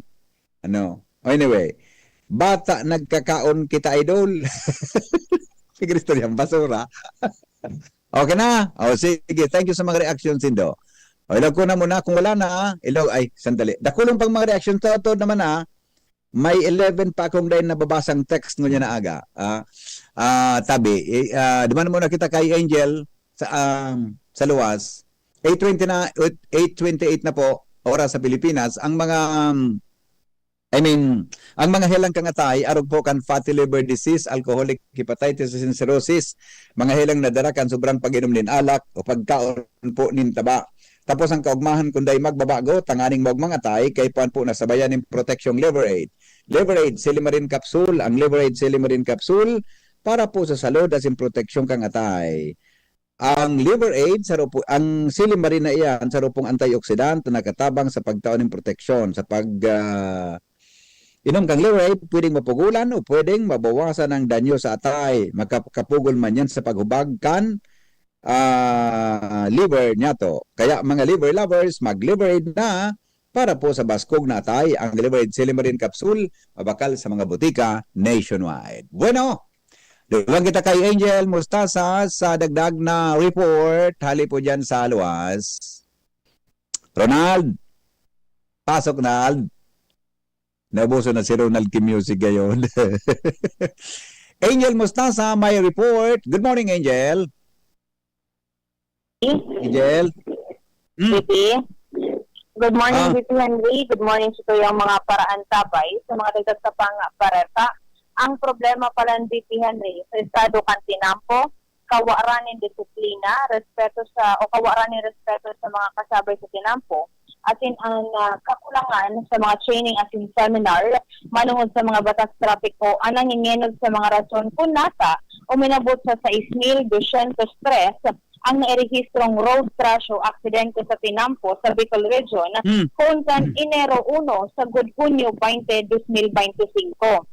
Ano? Anyway, bata nagkakaon kita, idol. Si Cristo yan, basura. Okay na? O, sige. Thank you sa mga reaction, Sindo. O, ilog ko na muna. Kung wala na, ilog, ay, sandali. Dakulong pang mga reaction. Totoo naman, ah. May eleven pa akong dahil nababasang text ngunyan na aga. Ah, ah, tabi, eh, ah, duman muna kita kay Angel sa, um, sa luwas. Eight twenty na, eight twenty-eight na po, oras sa Pilipinas. Ang mga, um, I mean, ang mga helang kangatay, arog po kan fatty liver disease, alcoholic hepatitis, and cirrhosis, mga helang nadara kan sobrang pag-inom nin alak o pagkaon po nin taba. Tapos ang kaugmahan, kung dai magbabago, tanganing maugmang atay, kaipuhan po na sabayan nin proteksyong Liver Aid. Liver Aid, Silimarin Capsule. Ang Liver Aid, Silimarin Capsule, para po sa salud asin proteksyon kan atay. Ang Liver Aid, saro po, ang Silimarin na iyan, saro pong antioxidant na nakatabang sa pagtao nin proteksyon, sa pag, ah, inom kang Liver Aid, pwedeng mapugulan o pwedeng mabawasan ang danyo sa atay. Makakapugol man yan sa paghubag kan, ah, liver niyato. Kaya, mga liver lovers, mag-Liver Aid na para po sa baskog na atay. Ang Liver Aid Silimarin Capsule, mabakal sa mga botika nationwide. Bueno, dugang kita kay Angel Mustasa sa dagdag na report. Hali po dyan sa luwas. Ronald, pasok, Nald. Naubusan na si Ronald Kim Music ngayon. Angel Mustasa, may report. Good morning, Angel. Angel. Mm. V P. Good morning, Ah. V P Henry. Good morning sa tuyang mga paraantabay sa mga dagdag sa pang bareta. Ang problema pala ni V P Henry, sa estado kan tinampo, kawaran nin disiplina, respeto sa, o kawaran nin respeto sa mga kasabay sa tinampo, asin ang ah, kakulangan sa mga training asin seminar manungod sa mga batas trapiko ang nangingenod sa mga rason kun nata uminabot sa sais mil dosyentos tres ang nairehistrong road crash o aksidente sa tinampo sa Bicol Region Mm. kun kan Enero uno sagod Hunyo baynte, dos mil baynte singko.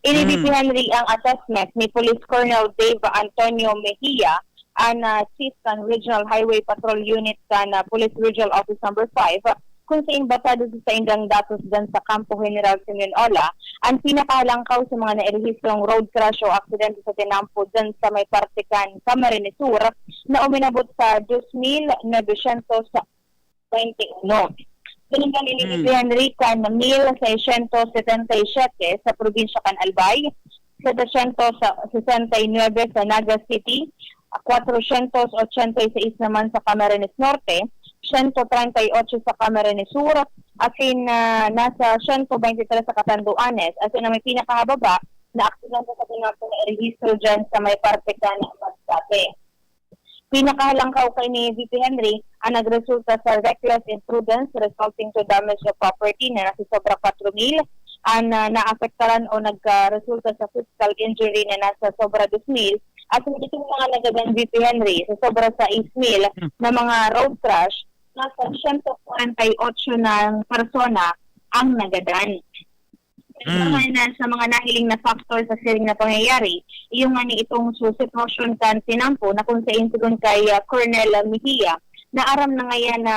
Ini Mm. V P Henry ang assessment ni Police Colonel Dave Antonio Mejia, an ah, Chief kan Regional Highway Patrol Unit kan ah, Police Regional Office Number five, kun sain basado sa saindang datos dyan sa Kampo General Simeon Ola, ang pinakahalangkaw sa mga nairehistrong road crash o aksidente sa tinampo dyan sa may parte kan Camarines Sur na uminabot sa dos mil novecientos baynte uno. Tinanggal ini ni Hmm. Henry kan mil seiscientos setenta y siete sa probinsya kan Albay, setecientos sesenta y nueve sa Naga City, cuatrocientos ochenta y seis naman sa Camarines Norte, ciento treinta y ocho sa Camarines Sur, asin ah, nasa ciento veintitrés sa Catanduanes, asin ang may pinakahababa na aksidente sa tinampo na irehistro dyan sa may parte kan Masbate. Pinakahalangkaw kay ni V P Henry ang nagresulta sa reckless imprudence resulting to damage of property na nasa sobra kwatro mil, ang ah, naapektaran o nagresulta sa physical injury na nasa sobra dos mil, at itong mga nagadan V P Henry sa sobra sais mil na mga road crash, nasa siyento kwarenta y otso na persona ang nagadan. Mm. Kailangan na sa mga nahiling na factor sa siring na pangyayari, iyo nga ni itong su- sitwasyon kan tinampo na kung sain sigon kay ah, Colonel Mejia, na aram na ngaya na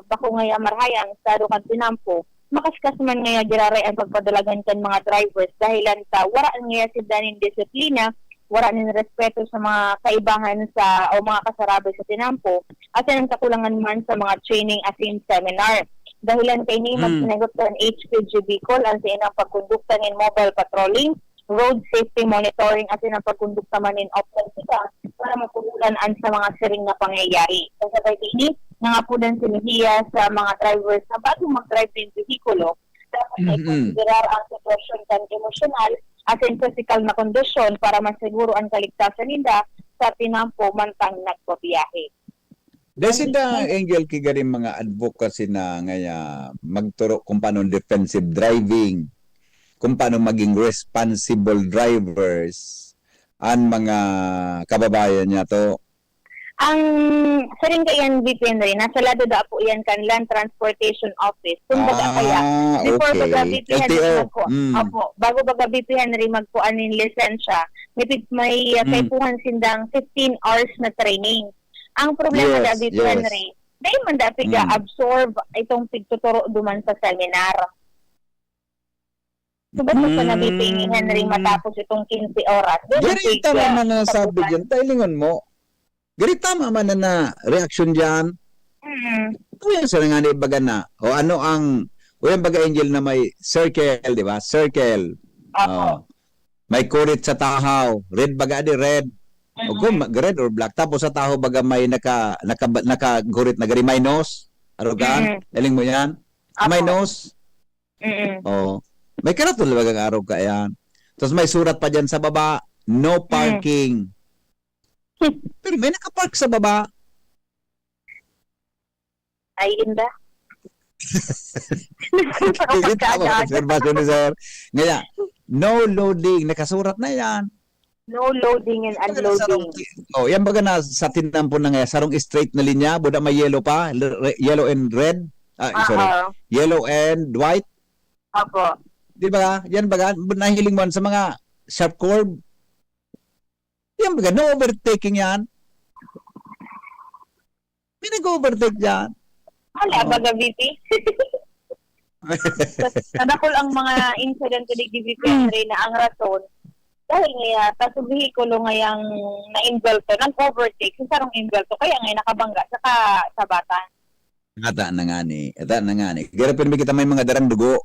bako ngaya marahay ang estado kan tinampo, makaskas man ngaya giraray ang pagpadalagan kan mga drivers dahilan ta wara ngaya sinda nin disiplina, wara nin respeto sa mga kaibahan sa o mga kasarabay sa tinampo, asin ang kakulangan man sa mga training asin seminar. Dahilan kaini, Mm. magsinagot kan H P G Bicol ang saindang pagkondukta nin mobile patrolling, road safety monitoring asin ang pagkondukta man nin open sika para mapugulan an sa mga siring na pangyayari. Kasabay kaini, nangapodan si Mejia sa mga drivers na bago mag-drive nin behikulo, dapat ay Mm-mm. konsiderar ang sitwasyon kan emosyonal asin pisikal na kondisyon para masiguro an kaligtasan ninda sa tinampo mantang nagbabiyahe. Dahil sinda, Angel, ki garing mga advocacy na ngaya magturo kung paano defensive driving, kung paano maging responsible drivers an mga kababayan niya to. Ang siring kaiyan, V P Henry, nasa lado da po yan kan Land Transportation Office. Kung baga kaya, Ah, before okay. baga V P Henry L T O. magku- Mm. Opo, bago baga V P Henry magkuan nin lisensya, may, pig- may uh, Mm. kaipuhan sindang fifteen hours na training. Ang problema Yes, da V P yes. Henry, dahil man da piga Mm. absorb itong pigtuturo duman sa seminar. So, basta sa Mm. nabiting ni Henry matapos itong quince oras. Doon Gari, ang tama tig- man na nasabi tapusan. Dyan. Tailingon mo. Gari, tama man na, na reaction dyan. Mm. Ito yung sa nga ni baga na. O ano ang, o yung baga, Angel, na may circle, di ba? Circle. Opo. Oh. May kurit sa tahaw. Red baga di, red. O Mm. kung mag-, red or black. Tapos sa tahaw baga may naka, naka, nakagurit na gari, may nose. Arugan? Mm. Eling mo yan? Opo. May nose. Mm. Oh. May karatol bagang arog ka yan. Tapos may surat pa dyan sa baba, "No Mm. parking." Pero may nakapark sa baba. Ay, Linda. Hindi, tama ang obserbasyon ni sir. Ngaya, "No loading." Nakasurat na yan. No loading and Baga na sarong unloading. ti-, oh, yan baga na sa tinampo na nga, sarong straight na linya, buda may yellow pa, l-, re-, yellow and red. Ah, sorry. Oo. Yellow and white. Opo. Di ba? Yan baga, nahiling mo sa mga sharp curve. Yan baga, no overtaking yan. May nag-overtake dyan. Wala, Oo. baga, V P. Sa, sa dakul ang mga insidente ni V P Henry na ang rason, dahil nga, ta sa behikulo ngayang na-insulto, nag-overtake sa sarong insulto, kaya nga nakabangga sa ka-, sabatan. Ata na nga ni, ata na nga ni. Pero pirmi kita may mga darang dugo.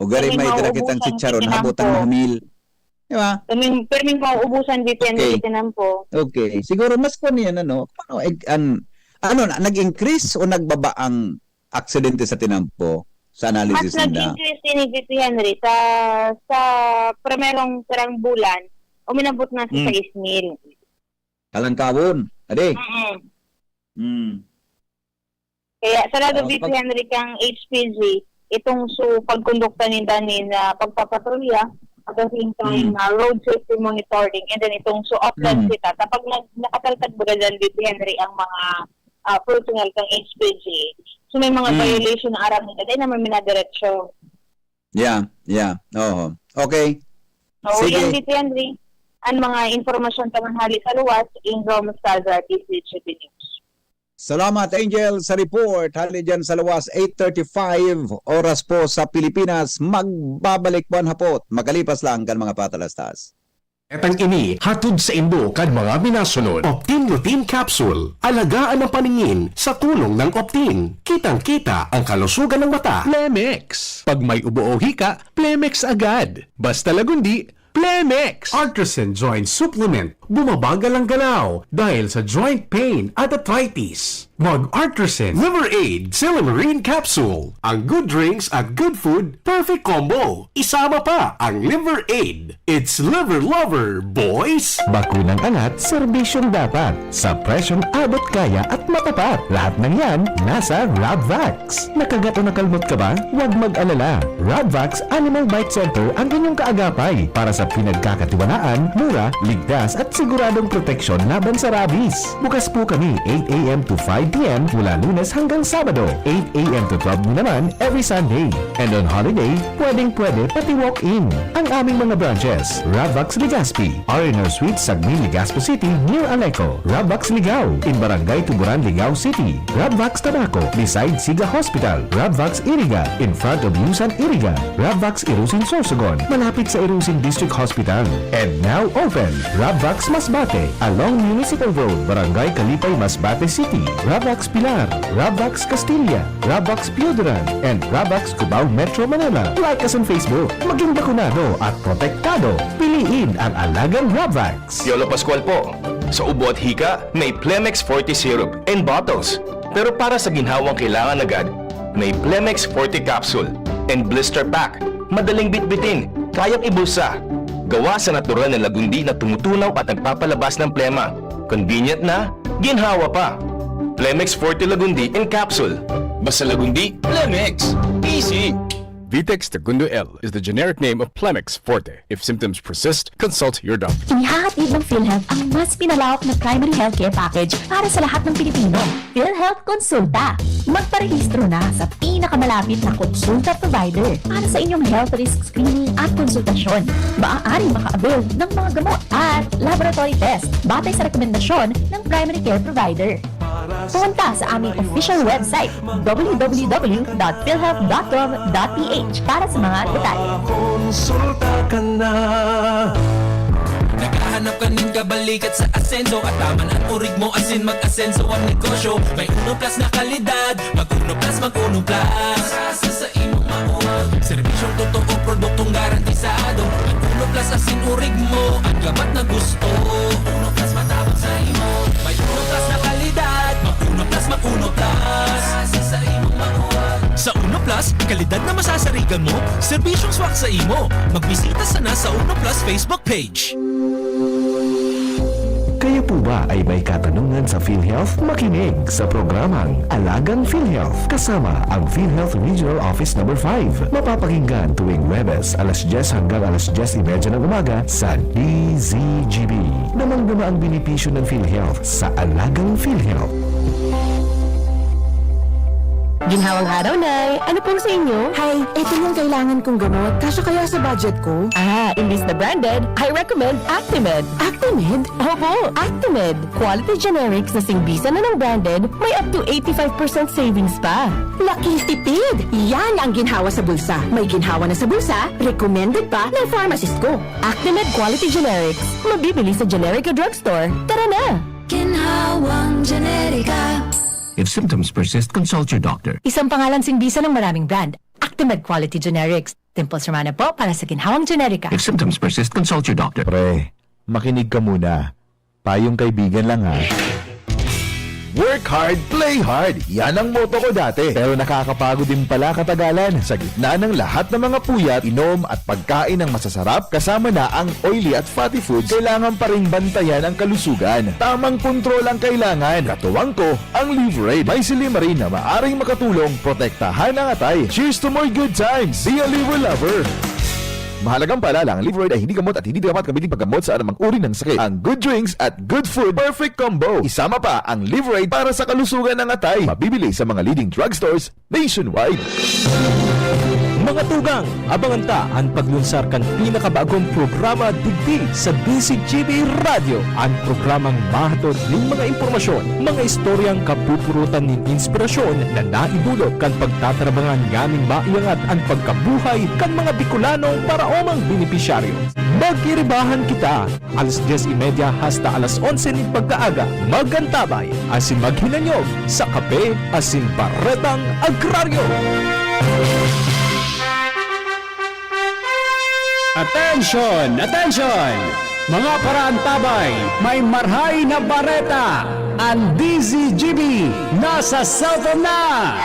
O gari Pirming may dara kitang mauubusan chicharon, kitinampo. habot ang mahumil. Di ba? Pirming, pirming mauubusan, V P Henry, Okay. kitinampo. Okay. Siguro mas kuwan yan, ano? Ano, eg-, an-, ano na, nag-increase o nagbaba ang aksidente sa tinampo sa Mas analysis ninda? nag-increase ini, V P Henry, sa, sa primerong sarong bulan, uminabot na sa Hmm. sais mil. Kalangkawon, adi? Mm-mm. Hmm. Kaya sarado, Ah, V P pag- Henry, kang H P G, itong so pagkondukta ninda nin, ah, pagpapatrolya, at the same time, Hmm. ah, road safety monitoring, and then itong so upland Hmm. kita. Kapag nag-, nakataltad baga dyan, V P Henry, ang mga, ah, personnel kang H P G, so may mga Hmm. violation na aram nila, dahil naman minadiretso. Yeah, yeah. Oo. Okay. Oo, Sige. yan, V P Henry. Ang mga impormasyon tangan hali sa luwas, Angel Mostaza, D Z H P News. Salamat, Angel, sa report. Hali dyan sa luwas, eight thirty-five, oras po sa Pilipinas. Magbabalik po ang hapot. Makalipas lang kan mga patalastas. Etang ini, hatod saindo kan mga minasunod. Optin Lutein Capsule. Alagaan ang paningin sa tulong ng Optin. Kitang-kita ang kalusugan ng mata. Plemex. Pag may ubo o hika, Plemex agad. Basta Lagundi, Plemex. Artresin Joint Supplement. Bumabagal ang galaw dahil sa joint pain at arthritis. Mag-Artresin Liver Aid Silymarin Capsule. Ang good drinks at good food, perfect combo. Isama pa ang Liver Aid. It's Liver Lover, boys! Bakunang angat, serbisyong dapat. Sa presyong abot kaya at matapat. Lahat ng yan, nasa Rabvax. Nakagat o nakalmot ka ba? Huwag mag-alala. Rabvax Animal Bite Center ang inyong kaagapay para sa pinagkakatiwalaan, mura, ligtas at siguradong proteksyon laban sa rabies. Bukas po kami eight A M to five P M mula Lunes hanggang Sabado, eight A M to twelve noon naman every Sunday. And on holiday, pwedeng-pwede pati walk-in. Ang aming mga branches, Rabvax Legazpi, R and R Suite, Sagmin, Legazpi City, near Aleco, Rabvax Ligao, in Barangay Tuburan, Ligao City, Rabvax Tabaco, beside Siga Hospital, Rabvax Iriga, in front of Yusan Iriga, Rabvax Irusin Sorsogon, malapit sa Irusin District Hospital. And now open, Rabvax Masbate, along Municipal Road, Barangay Kalipay, Masbate City, Rabvax Pilar, Rabvax Castilla, Rabvax Pioduran, and Rabvax Cubao, Metro Manila. Like us on Facebook. Maging bakunado at protektado. Piliin ang alagang Rabvax. Piolo Pascual po. Sa ubo at hika, may Plemex Forte Syrup in bottles. Pero para sa ginhawang kailangan agad, may Plemex Forte Capsule and Blister Pack. Madaling bitbitin, kayang ibulsa. Gawa sa natural na lagundi na tumutunaw at nagpapalabas ng plema. Convenient na, ginhawa pa. Plemex Forte Lagundi in Capsule. Basta Lagundi, Plemex. Easy! Vitex Segundo L is the generic name of Plemex Forte. If symptoms persist, consult your doctor. Inihahatid ng PhilHealth ang mas pinalawak na primary healthcare package para sa lahat ng Pilipino. PhilHealth Konsulta. Magparehistro na sa pinakamalapit na konsulta provider para sa inyong health risk screening at konsultasyon. Maaaring maka-avail ng mga gamot at laboratory test batay sa rekomendasyon ng primary care provider. Pumunta sa aming official website, W W W dot philhealth dot gov dot P H, para sa mga detalye. Konsulta ka na. Naghahanap ka nin kabalikat sa asenso at tama na ang urig mo asin mag-asenso ang negosyo. May Uno Plus na kalidad, mag Uno Plus, mag Uno Plus. Sa, sa, sa imong mauwag. Serbisyong totoo, produktong garantisado. Mag Uno Plus asin urig mo, ang gamat na gusto. Uno Plus matabang sa imo. May Uno Plus na kalidad, mag Uno Plus, mag Uno Plus. Sa, sa imong mauwag. Sa Uno Plus, kalidad na masasarigan mo, serbisyong swak sa imo. Magbisita sana sa Uno Plus Facebook page. Kayo po ba ay may katanungan sa PhilHealth? Makinig sa programang Alagang PhilHealth kasama ang PhilHealth Regional Office Number five. Mapapakinggan tuwing Huwebes, alas dyes hanggang alas dyes y media ng umaga sa D Z G B. Damang-dama ang benepisyo ng PhilHealth sa Alagang PhilHealth. Ginhawang araw, Nay. Ano pong sa inyo? Hay, ito yung kailangan kong gamot. Kasya kaya sa budget ko? Ah, imbis na branded, I recommend Actimed. Actimed? Opo, Actimed. Quality generics na sing bisa na ng branded, may up to eighty-five percent savings pa. Laking tipid! Yan ang ginhawa sa bulsa. May ginhawa na sa bulsa, recommended pa ng pharmacist ko. Actimed Quality Generics. Mabibili sa generic o drugstore. Tara na! Ginhawang Generika. If symptoms persist, consult your doctor. Isang pangalan sing bisa ng maraming brand. Actimed Quality Generics. Dimples Romana po para sa Ginhawang Generika. If symptoms persist, consult your doctor. Pre, makinig ka muna. Payong kaibigan lang, ha. Work hard, play hard. Yan ang motto ko dati. Pero nakakapagod din pala katagalan. Sa gitna ng lahat ng mga puyat, inom at pagkain ng masasarap, kasama na ang oily at fatty foods, kailangan pa ring bantayan ang kalusugan. Tamang kontrol ang kailangan. Katuwang ko, ang Livraid. May silimarin na maaring makatulong protektahan ang atay. Cheers to more good times! Be a Liver Lover! Mahalagang paalala, ang Livraid ay hindi gamot at hindi dapat gamitin paggamot sa anumang uri ng sakit. Ang good drinks at good food, perfect combo. Isama pa ang Livraid para sa kalusugan ng atay. Mabibili sa mga leading drugstores nationwide. Mga tugang, abangan ta an paglunsar kan pinakabagong programa digdi sa D Z G B Radyo, an programang mahatod nin mga impormasyon, mga istoryang kapupurutan nin inspirasyon na naidulot kan pagtatrabangan nganing maiangat an pagkabuhay kan mga Bicolanong paraomang benepisyaryo. Magiribahan kita alas dyes y media hasta alas onse nin pagkaaga. Mag-antabay asin maghinanyog sa Kape asin Baretang Agraryo. Attention! Attention! Mga paraantabay, may marhay na bareta! An D Z G B nasa cellphone na!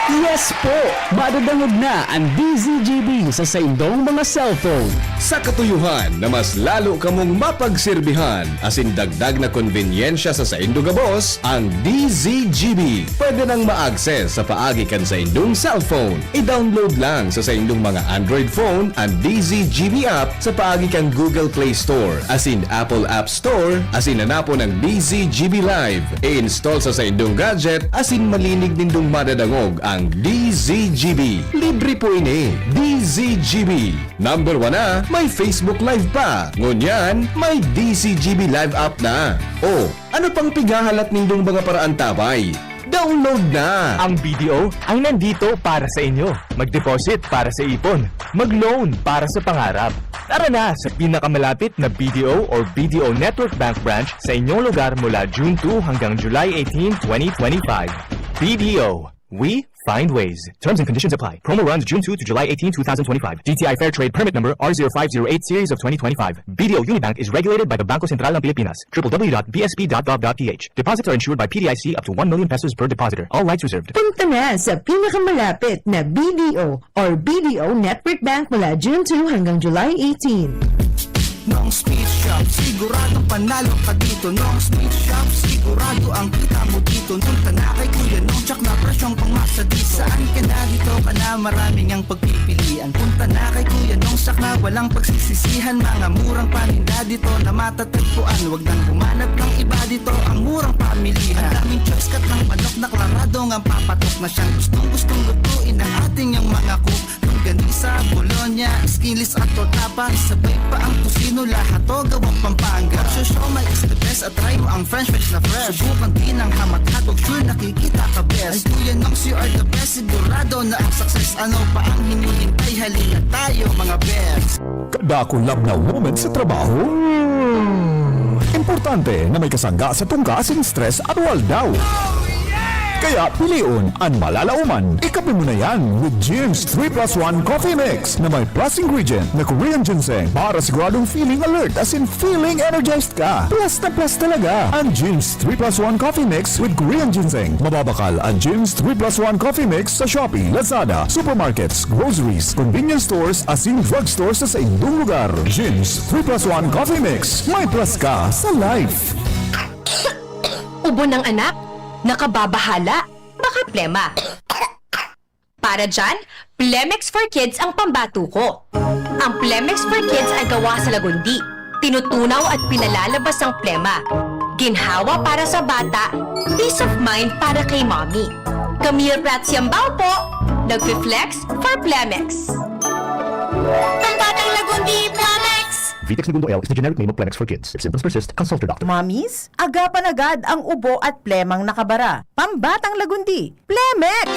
Yes po! Madadangog na an D Z G B sa saindong mga cellphone. Sa katuyohan na mas lalo kamong mapagsirbihan asin dagdag na konbenyensya sa saindo gabos, ang D Z G B pwede nang ma-access sa paagi kan saindong cellphone. I-download lang sa saindong mga Android phone an D Z G B app sa paagi kan Google Play Store asin Apple App Store asin hanapon ang D Z G B Live. I-install sa saindong gadget asin malinig nindong madadangog ang D Z G B. Libre po ini. D Z G B. Number one na, may Facebook Live pa. Ngunyan, may D Z G B Live app na. O, ano pang pighahalat nindong mga paraantabay? Download na! Ang B D O ay nandito para sa inyo. Mag-deposit para sa ipon. Mag-loan para sa pangarap. Tara na sa pinakamalapit na B D O or B D O Network Bank branch sa inyong lugar mula June two hanggang July eighteen, twenty twenty-five. B D O, we find ways. Terms and conditions apply. Promo runs June two to July eighteen, two thousand twenty-five. D T I Fair Trade Permit Number R zero five zero eight Series of twenty twenty-five. B D O Unibank is regulated by the Bangko Sentral ng Pilipinas. W W W dot B S P dot gov dot P H. Deposits are insured by P D I C up to one million pesos per depositor. All rights reserved. Punta na sa pinakamalapit na B D O or B D O Network Bank mula June two hanggang July eighteen. Nong Speed Shop, siguradong panalo ka dito. Nong Speed Shop, sigurado ang kita mo dito. Punta na kay Kuya Nong, tsak na presyong pangmasa dito. Saan ka na, dito ka na, maraming ang pagpipilian. Punta na kay Kuya Nong, tsak na walang pagsisisihan. Mga murang paninda dito na matatagpuan. Wag nang humanap ng iba dito, ang murang pamilihan. Ang daming choice, kat ng manok na klarado ngang papatok na siyang gustong-gustong lutuin ng ating yang mga cook. Longganisa, bologna, skinless at tortapa, sabay pa ang tocino, lahat to gawang Pampanga. Ang siomai is the best at try mo ang french fries na fresh. Subukan din ang hamak-hatok, sure nakikita ka best. Ay Kuya Nongs, you are the best, sigurado na ang success. Ano pa ang hinihintay? Halina tayo, mga best. Kadakul lab na moment sa trabaho? Importante na may kasangga sa tungka asin stress aroaldaw. Kaya pilion an malalaoman. Ikape mo na yan with Jim's three plus one Coffee Mix na may plus ingredient na Korean ginseng para siguradong feeling alert asin feeling energized ka. Plus na plus talaga an Jim's three plus one Coffee Mix with Korean ginseng. Mababakal an Jim's three plus one Coffee Mix sa Shopee, Lazada, supermarkets, groceries, convenience stores, asin drugstore sa saindong lugar. Jim's three plus one Coffee Mix. May plus ka sa life. Ubo ng anak? Nakababahala? Baka plema. Para dyan, Plemex for Kids ang pambato ko. Ang Plemex for Kids ay gawa sa lagundi. Tinutunaw at pinalalabas ang plema. Ginhawa para sa bata, peace of mind para kay mommy. Camille Prats Yambao po, nagfi-flex for Plemex. Pambatang Lagundi, Plemex! Vitex Negundo L is the generic name of Plemex for kids. If symptoms persist, consult your doctor. Mamis, agapan agad ang ubo at plemang nakabara. Pambatang Lagundi, Plemex!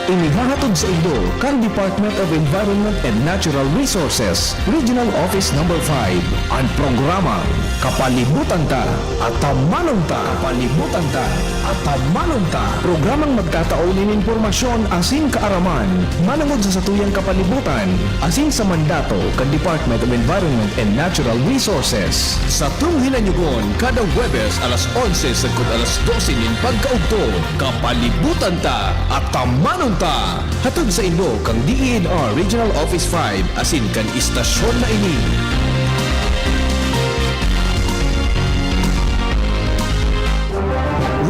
Inihahatod sa inyo kan Department of Environment and Natural Resources, Regional Office Number five, an programang Kapalibutan Ta, Atamanon Ta. Kapalibutan Ta, Atamanon Ta. Programang magtatao nin impormasyon asin kaaraman manongod sa satuyang kapalibutan asin sa mandato kan Department of Environment and Natural Resources. Satong hinanyugon kada Huwebes alas onse sagkod alas dose nin pagkaugto. Kapalibutan Ta, Atamanon Ta. Hatod sa inyo kan D E N R Regional Office five asin kan istasyon na ini.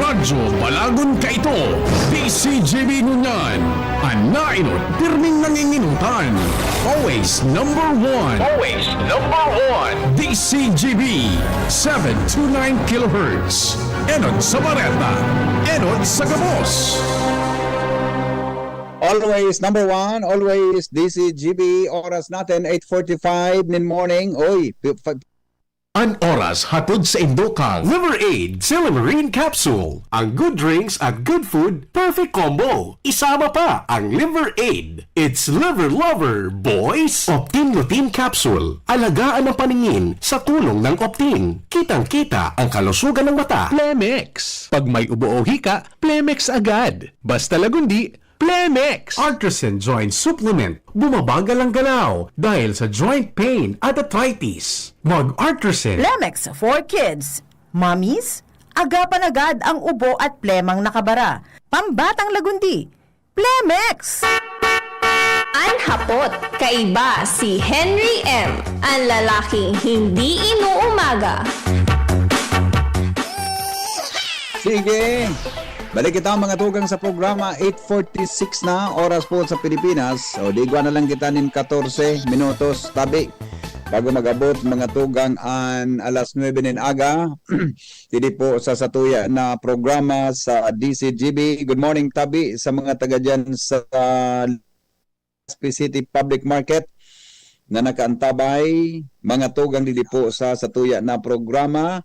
Radyo Balagon Kaito, D C G B ngunyan. An naenot, pirming nanginginutan. Always number one. Always number one. D C G B, seven two nine kilohertz. Enot sa bareta, enot sa gabos. Always number one, always D C G B. Oras natin, eight forty-five nin morning. Oy, pi-, fa- An oras hatod sa indo kan Liver Aid Silymarin Capsule. Ang good drinks at good food, perfect combo. Isama pa ang Liver Aid. It's Liver Lover, boys! Optin Lutein Capsule. Alagaan ang paningin sa tulong ng Optin. Kitang-kita ang kalusugan ng mata. Plemex. Pag may ubo o hika, Plemex agad. Basta Lagundi, Plemex! Artresin Joint Supplement. Bumabagal ang galaw dahil sa joint pain at arthritis. Mag-Artresin. Plemex for kids. Mommies, agapan agad ang ubo at plemang nakabara. Pambatang Lagundi, Plemex! An hapot, kaiba si Henry M, an lalaking hindi inuumaga. Sige. Balik kita, mga tugang, sa programa. Eight forty-six na, oras po sa Pilipinas. O, di igwa na lang kita nin katorse minutos, tabi. Bago mag-abot, mga tugang, an alas nuebe nin aga, didi po sa satuya na programa sa D C G B. Good morning, tabi, sa mga taga dyan sa Legazpi City Public Market na nakaantabay, mga tugang, didi po sa satuya na programa.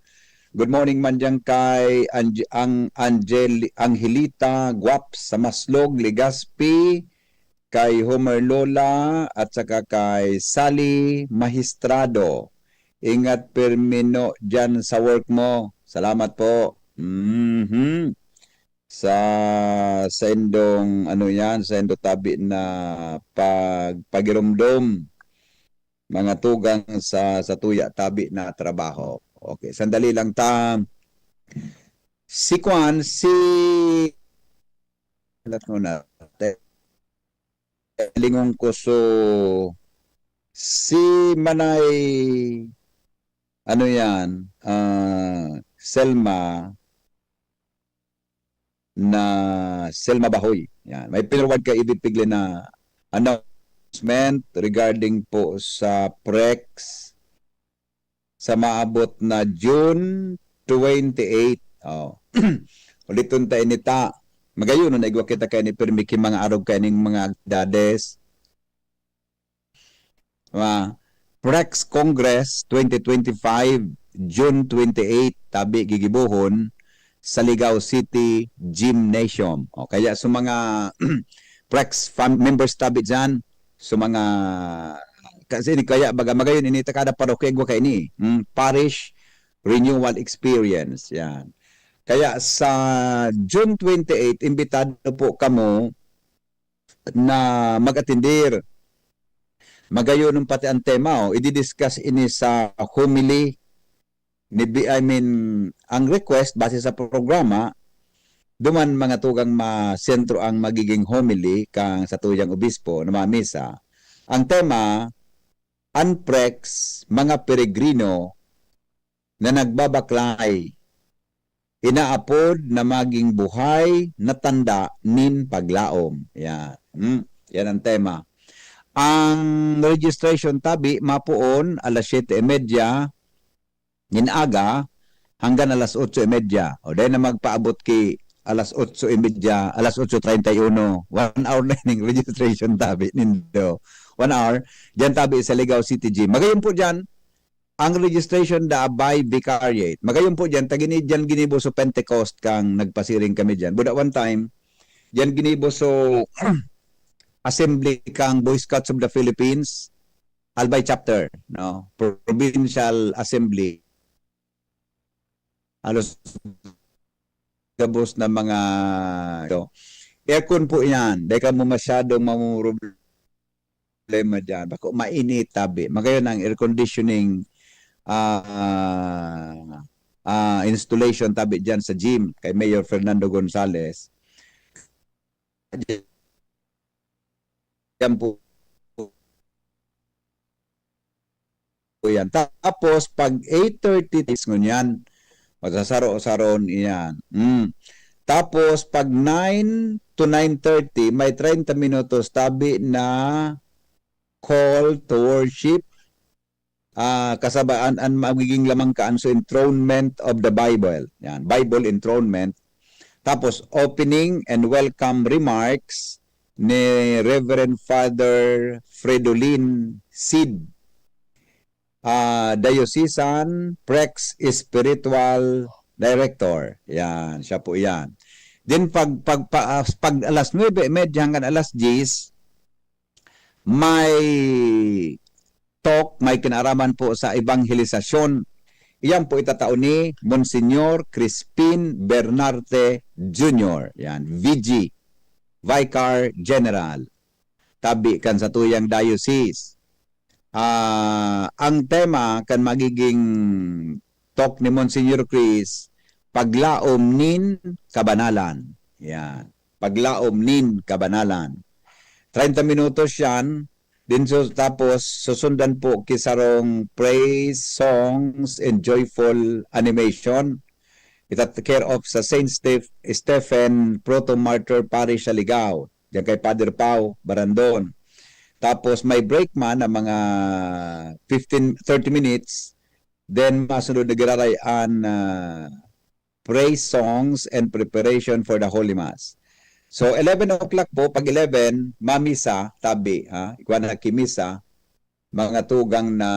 Good morning man diyan kay Ange-, ang Angel-, Angelita Guap sa Maslog, Legazpi, kay Homer Lola, at saka kay Sally Magistrado. Ingat pirmi no diyan sa work mo. Salamat po. Mhm. Sa, sa indong, ano yan, sa indo tabi na pag-, pagirumdom, mga tugang sa, sa tuya tabi na trabaho. Okay, sandali lang ta. Si Kwan, si, alat mo na, te-, lingon ko, so, si Manay, ano yan, ah, Selma, na Selma Bahoy. Yan. May pinawad kay Ibig Pigli na announcement regarding po sa Prex sa maabot na June twenty-eight. Oh. Uliton ta ini ta. Magayon, no, naigwa kita kay ni pirmi ki mga arog kay ning mga aktibidades. Ah, Prex Congress twenty twenty-five, June twenty-eight, tabi gigibohon sa Ligao City Gymnasium. O, kaya sa mga Prex fam-, members tabi dyan, sa mga, kasi ini kaya baga, magayon ini ta kada parokya, igwa kaini, hmm, parish renewal experience, yan. Kaya sa June twenty-eight, imbitado po kamo na mag-atendir. Magayon pati ang tema, oh, idi-discuss ini sa homily ni Bi-, I mean, ang request base sa programa, duman mga tugang masentro ang magiging homily kan satuyang obispo na mamisa. Ang tema, An Prex, mga peregrino na nagbabaklay, inaapod na magin buhay na tanda nin paglaom. Yan. Hmm, yan ang tema. Ang registration tabi, mapoon alas siyete y media nin aga hanggang alas otso y media. O, dahil na magpaabot ki alas otso y media, alas otso treinta y uno. One hour na ning registration tabi nindo. One hour. Diyan tabi sa Ligao City Gym. Magayon po diyan, ang registration da by vicariate. Magayon po diyan, tagini diyan ginibo sa Pentecost kang nagpasiring kami diyan. But at one time, diyan ginibo sa assembly kang Boy Scouts of the Philippines, Albay Chapter, no? Provincial Assembly. Halos gabos na mga, ito. Aircon po yan. Dahil ka mo masyadong mamumroblema dyan. Bako mainit tabi. Magayon ang air conditioning ah, ah, installation tabi dyan sa gym kay Mayor Fernando Gonzales. Yan po. Po yan. Tapos, pag eight thirty, is ngunyan, masasaro-saron iyan. Mm. Tapos, pag nine to nine thirty, may treinta minutos tabi na call to worship. Ah, kasabaan an magiging lamang kaan so enthronement of the Bible. Yan, Bible enthronement. Tapos, opening and welcome remarks ni Reverend Father Fredolin Sid, ah, Diocesan Prex Spiritual Director. Yan, siya po yan. Then pag, pag, pa, ah, pag alas nuebe y media hanggang alas diyes, may talk, may kinaaraman po sa evangelisasyon. Iyan po itatao ni Monsignor Crispin Bernarte Junior. Yan, V G, Vicar General. Tabi kan satuyang diocese. Ah, ang tema kan magiging talk ni Monsignor Chris, Paglaom nin Kabanalan. Yan. Paglaom nin Kabanalan. Treinta minutos yan. Din so, tapos susundan po ki sarong praise, songs, and joyful animation. Ita-, care of sa Saint Steph-, Stephen Proto Martyr Parish sa Ligao. Diyan kay Father Pau Barandon. Tapos may break man na mga fifteen, thirty minutes. Then masunod na giraray an, ah, praise songs and preparation for the Holy Mass. So, eleven o'clock po, pag eleven, mamisa, tabi, ha? Ikwa na kimisa, mga tugang na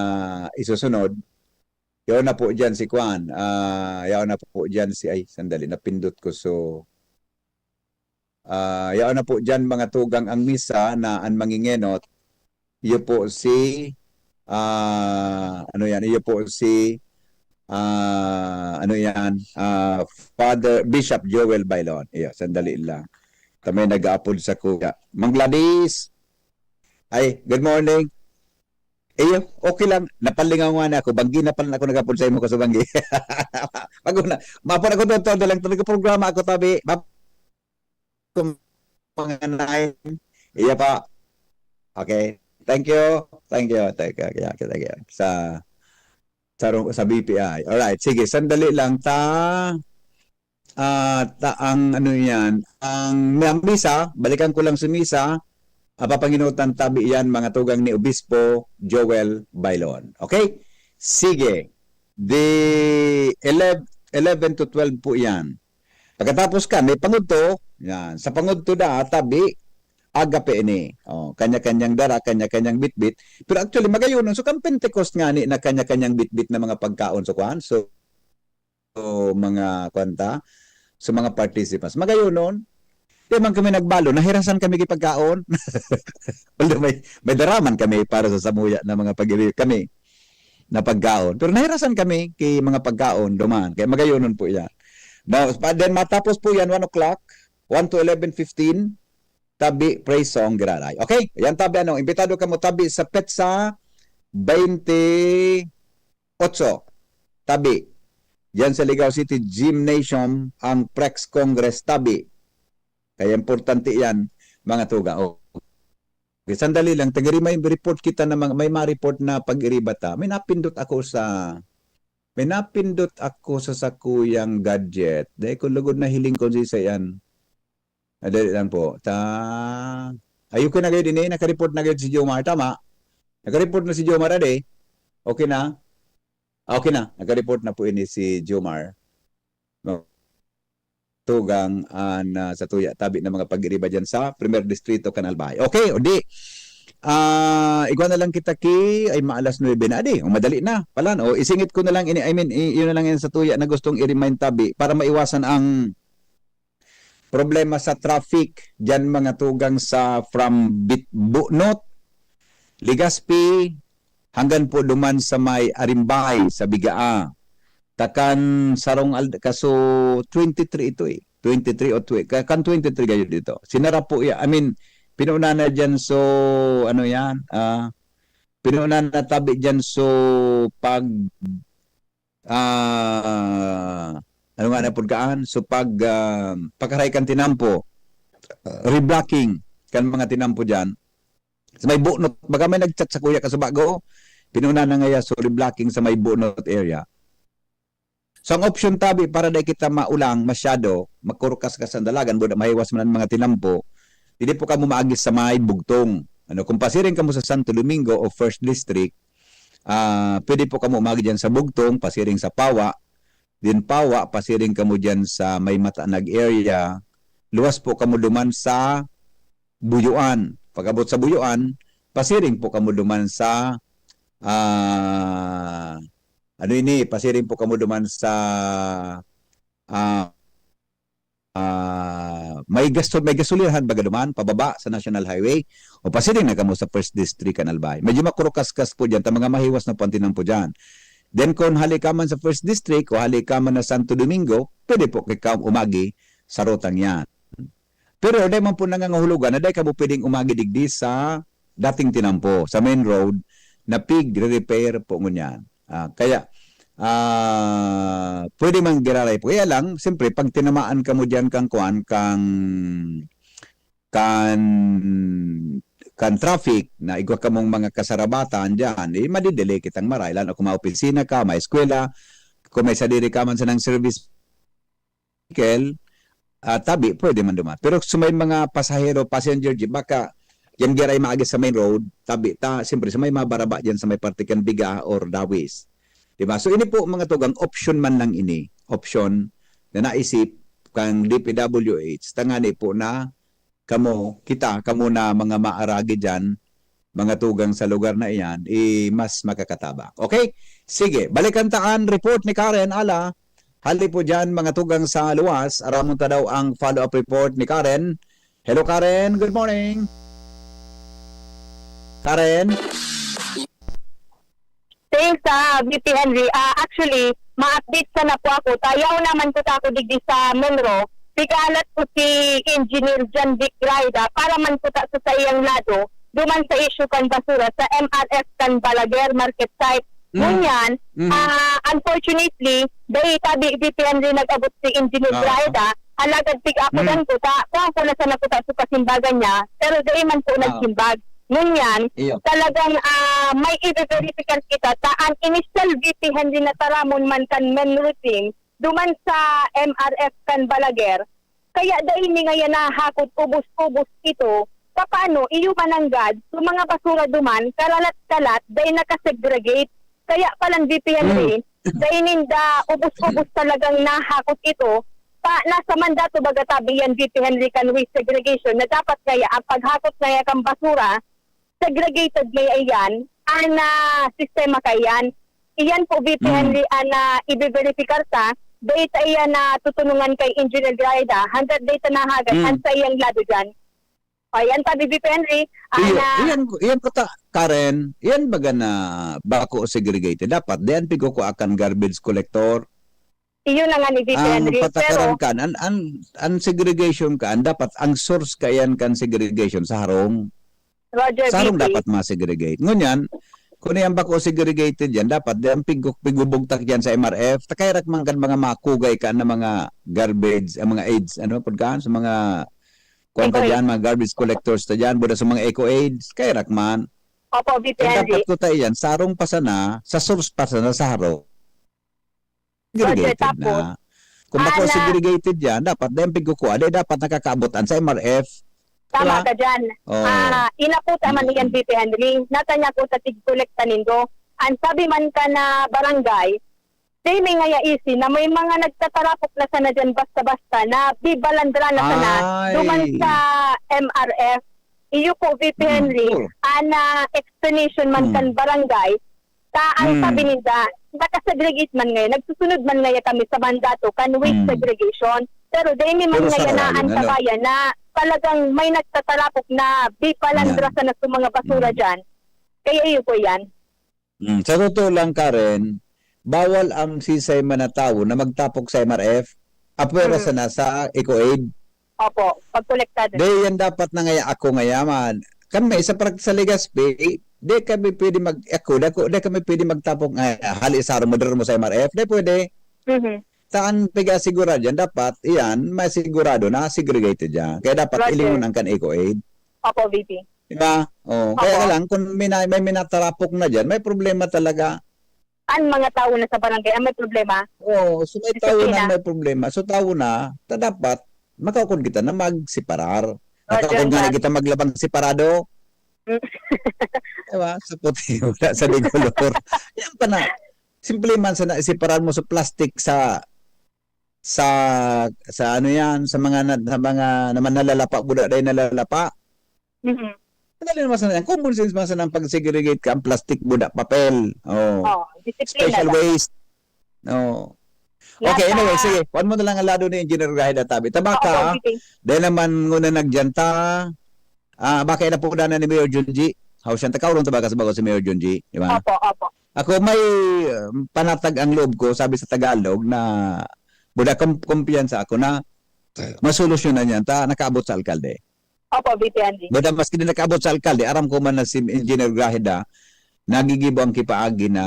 isusunod. Yaon na po dyan si Kwan. Ah, yaon na po dyan si, ay, sandali, napindot ko. So, ah, yaon na po dyan, mga tugang, ang misa na an mangingenot. Iyo po si, ah, ano yan? Iyo po si, ah, ano yan? Ah, Father Bishop Joel Bailon. Iyo, sandali lang. Tamay nag-aapod sa kuya. Mang Gladys! Ay, good morning. Iyo, okay lang. Napalingaw nga na ako. Banggi na pala ako nag-aapod sa imo ko sa banggi. Pag una, mapon ako doon, doon lang. Talaga programa ako, tabi. Map-, kung mga nine. Iya pa. Okay. Thank you. Thank you. Thank you. Thank you. Thank you. Sa, sa, sa B P I. Alright. Sige, sandali lang. Ta, ah, ta, ang ano yan, ang, ang misa, balikan ko lang sa misa, ah, papanginutan tabi yan, mga tugang ni Obispo Joel Bailon. Okay? Sige. The eleven, eleven to twelve po yan. Pagkatapos ka, may pangudto, yan. Sa pangudto da, tabi, agape ini. Oh, kanya-kanyang dara, kanya-kanyang bitbit. Pero actually, magayonon. So, kan Pentecost nga ni na kanya-kanyang bitbit na mga pagkaon. So, kuan, so, so, mga kwanta, so, mga participants. Magayonon, di man kami nagbalo, nahirasan kami ki pagkaon. Although may, may daraman kami para sa samuya na mga pag kami na pagkaon. Pero nahirasan kami ki mga pagkaon, duman. Kaya magayonon po yan. Now, pa-, then matapos po yan, one o'clock, one to eleven fifteen, tabi, praise song, giraray. Okay? Yan tabi, ano, imbitado kamo tabi sa petsa twenty-eight, tabi. Diyan sa Ligao City Gymnasium, ang Prex Congress tabi. Kaya importante yan, mga tuga. Oh. Okay, sandali lang. Tagari may report kita na mga, may ma-report na pag-iriba ta. May napindot ako sa, may napindot ako sa sakuyang gadget. Dahil ko lugod na hiling ko si Sayan. Madali lang po. Ta, ayoko na kayo din eh. Nakareport na kayo si Jomar. Tama? Nakareport na si Jomar, ade. Okay na? Okay na. Nakareport na po ini si Jomar. No. tugang an, ah, satuya tabi na mga pag-iriba diyan sa Primer Distrito kan Albay. Okay, o di, ah, igwa na lang kita ki, ay, maalas nuebe na, di, o madali na, palan, o isingit ko na lang ini, I mean, i-, yun na lang yan satuya na gustong i-remind tabi para maiwasan ang problema sa traffic diyan mga tugang sa from Bit-, Bunot, Legazpi, hanggang po duman sa may Arimbay, sa Bigaa. Takan sarong al-, kaso twenty-three ito eh. Twenty-three o twe-, ka-, kan twenty-three gayo dito. Sinara po ya-, I mean, pinuna na diyan so, ano yan, ah, pinuna na tabi diyan so pag, ah, ano nga na pud kaan? So pag, ah, pakaray kan tinampo, reblocking kan mga tinampo diyan. Sa may Bunot, baga may nag-chat sa kuya kasubago, pinuna na ngaya so reblocking sa may Bunot area. So, ang option tabi para dai kita maulang masyado, magkurukas ka sa dalagan, buda mahiwas man ang mga tinampo, dili po kamo maagi sa may bugtong. Ano, kung pasiring kamo sa Santo Domingo o First District, ah, pwede po kamo umagi diyan sa bugtong, pasiring sa Pawa, din Pawa, pasiring kamo diyan sa may Matanag area, luwas po kamo duman sa Buyuan. Pag-abot sa Buyuan, pasiring po kamo duman sa, ah, ano ini, pasiring po kamo duman sa, ah, ah, may gasto-, may gasolinahan baga duman, pababa sa National Highway, o pasiring na kamo sa First District kan Albay. Medyo makurukaskas po diyan, ta mga mahiwas na pantinan po diyan. Then kung hali ka man sa First District o hali ka man na Santo Domingo, pwede po kay ka umagi sa rutang yan. Pero dai man po nangangahulugan na dai kamo pwedeng umagi digdi sa dating tinampo, sa main road, na pig-re-repair po ngunyan. Ah, kaya, ah, pwede man giraray po. Kaya lang, siyempre, pag tinamaan kamo diyan kang kuan, kang, kan, kan traffic, na igwa kamong mga kasarabatan diyan, eh, madidelay kitang maraylan o kung may opisina ka, may eskwela, kung may sadiri ka man sanang service vehicle, ah, tabi, pwede man duman. Pero sa may mga pasahero, passenger jeep, baka yan giray maagi sa main road, tabi ta, siyempre, sa may mabaraba dyan sa may parte kan Biga or Dawis. Di ba? So, ini po, mga tugang, option man lang ini. Option na naisip kang D P W H. Tangani po na kamo, kita, kamo na mga maaragi dyan, mga tugang sa lugar na iyan, eh, mas makakatabang. Okay? Sige, balikan ta an report ni Karen, ala. Hali po dyan, mga tugang sa luwas, aramon ta daw ang follow-up report ni Karen. Hello, Karen. Good morning. Karen? Thanks, ah, V P Henry. Ah, actually, ma-update sana po ako. Tayaw naman po ta ako digdi sa Menro. Pigalat po si Engineer John Vic Graida para man po ta sa saiyang lado, duman sa issue kan basura sa M R F kan Balaguer Market Site. Mm. Ngunyan, Mm. ah, unfortunately, dai tabi V P Henry nag-abot si Engineer Ah. Graida, alagad pig-akodan Mm. po ta, kuwan po na sana po ta sa kasimbagan niya, pero dai man po Ah. nagsimbag. Ngunyan, Iyo. talagang, ah, may ibe-verificar kita ta an initial V P Henry na taramon man kan Menro team duman sa M R F kan Balaguer. Kaya dai mi ngayan nahakot ubos-ubos ito, papaano iyo mananggad sa mga basura duman, karalat-kalat, dai nakasegregate. Kaya palan V P Henry, Mm. dai ninda ubos-ubos talagang nahakot ito. Pa, nasa mandato baga tabi yan V P Henry kan waste segregation na dapat kaya ang paghakot na kan basura segregated na iyan, an, ah, sistema kaiyan. Iyan po, V P Mm. Henry, an, ah, ibe-verifikar ta, dai ta iyan na tutunungan kay Engineer Graida, hanggat dai ta nahagad Mm. an sa iyang lado diyan. O, iyan ta, V P Henry, an, Iyo, ah, iyan ko, iyan ko ta, Karen, iyan baga na bako segregated. Dapat, di an pigkukua kan garbage collector. Iyo na nga ni V P Ang Henry, patakaran pero kan, an, an, an segregation kan, dapat ang source kaiyan kan segregation sa harong. Roger, Sa harong V P. dapat ma-segregate. Ngunyan, kung yan bako segregated yan, dapat di ang pig-, pigubugtak yan sa M R F, takay rak man kan mga makugay kan na mga garbage, ang mga aids, ano, pud kan, sa mga, kwan ta Eco dyan, mga garbage collectors ta dyan, buda sa mga eco aids, kay rak man. Opo, V P Kaya Henry. dapat ko tayo yan, sa harong pa sana, sa source pa sana, sa harong. Roger, segregated tapos, na. Kung bako ana, segregated yan, dapat dahil pigkukua, dahil dapat nakakaabot an sa M R F. Tama Diba? ka dyan. Oo. Ah, inaputa man Mm. iyan, V P Henry. Natanya ko sa tigkolekta nindo. Ang sabi man ka na barangay, Dai mi ngaya isi na may mga nagtatarapok na sana diyan basta-basta, na bibalandra na sana. Ay. Duman sa M R F, iyo po, V P Hmm, Henry, sure. Ana explanation man Hmm. kan barangay, ta ang Hmm. sabi ninda, naka-segregate man ngayon, nagsusunod man ngayon kami sa mandato kan waste Hmm. segregation. Pero dai mi man Puro ngayon sara na yun, ano? naantabayan na talagang may nagtatarapok na bibalandra Yan. sana sa mga basura Hmm. diyan. Kaya iyo po yan. Hmm, sa totoo lang, Karen, bawal ang sisay man na tawo na magtapok sa M R F, apwera Mm. sana sa Eco Aid. Opo, pagkolektado. Di, yan dapat na ngaya ako ngaya man. Kami, sa prak-, sa Legazpi, di kami pwede mag-, ako, di ako, di kami pwede magtapok nga, hali sa mo, dira mo sa M R F. Di pwede. Mhm. Saan piga-asigura dyan? Dapat, iyan, masigurado na segregated dyan. Kaya dapat Roger. ilingon ang kan Eco Aid. Opo, V P. Di ba? Oh, Opo. kaya lang, kung mina-, may minatarapok na dyan, may problema talaga. Ang mga tao na sa barangay ang may problema. Oo, so may tao Disiplina. na may problema. So, tao na, ta dapat, makaukod kita na magseparar. Roger Nakaukod nga that. kita maglabang separado. Mm. Di ba? Sa puti, wala sa de color. Yan pa na. Simple man sana, separar mo sa plastic sa, sa, sa ano yan, sa mga na, sa mga naman nalalapa, buda dahil nalalapa. Mhm. Madali naman sana yan. Common sense man sana ang pag-segregate ka, ang plastic, buda, papel. Oh. Oh, disiplina Special ba? waste. Oh. Lata. Okay, anyway, sige. Kuan mo na lang ang lado ni Engineer Rahid Atabi. Tabaka, Oo, sige. dahil naman nguna nagyanta, ah, baka inapudanan ni Mayor Junji. How siya, takaw rong tabaka sa bago si Mayor Junji, di ba? Opo, opo. Ako may, um, panatag ang loob ko, sabi sa Tagalog, na buda kum-, kumpiyansa ako na masolusyonan yan, ta nakaabot sa alkalde. Opo, V P Andy. Buda maski di nakaabot sa alkalde, aram ko man na si Engineer Graheda, nagigibo ang kipaagi na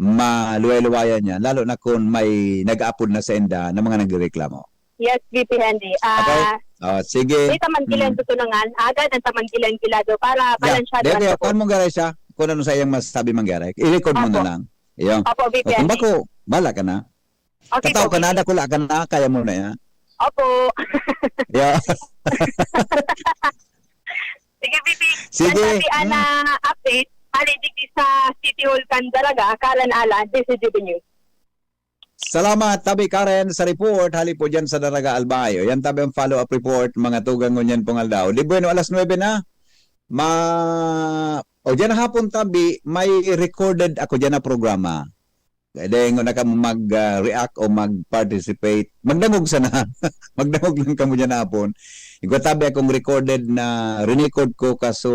maluway-luwayan niya, lalo na kung may nag-aapod na sa enda na mga nagrereklamo. Yes, V P Henry. Ah, Okay? Oh, sige. Di taman kilang Mm. tutunungan, agad ang taman kilang kilado para Yeah. balansyado Di, ang di, tugon. kuwan mo, Garay, siya. Kung ano sa iyang masasabi, Mang Garay. I-record mo Opo. na lang. Iyo. Opo, V P O, kung Henry. bako, bala ka na. Okay Tataw po, ka na, V P. dakula ka na, kaya mo na yan. Opo. Yeah. Sige, V P. Sige. Yan sabi, Mm. ana, update. Hali digdi sa City Hall kan Daraga, Karen Alan, D C G B News. Salamat, tabi Karen, sa report. Hali po dyan sa Daraga, Albay. O, yan tabi ang follow-up report, mga tugang ngunyan pong aldaw. Di bueno, alas nuebe na. Ma-, o, dyan hapon tabi, may recorded ako dyan na programa. Kaya dahil nga na kamo mag, ah, react o mag-participate, magdangog sana. Magdangog lang kamo dyan hapon. Igwa tabi akong recorded na record ko kaso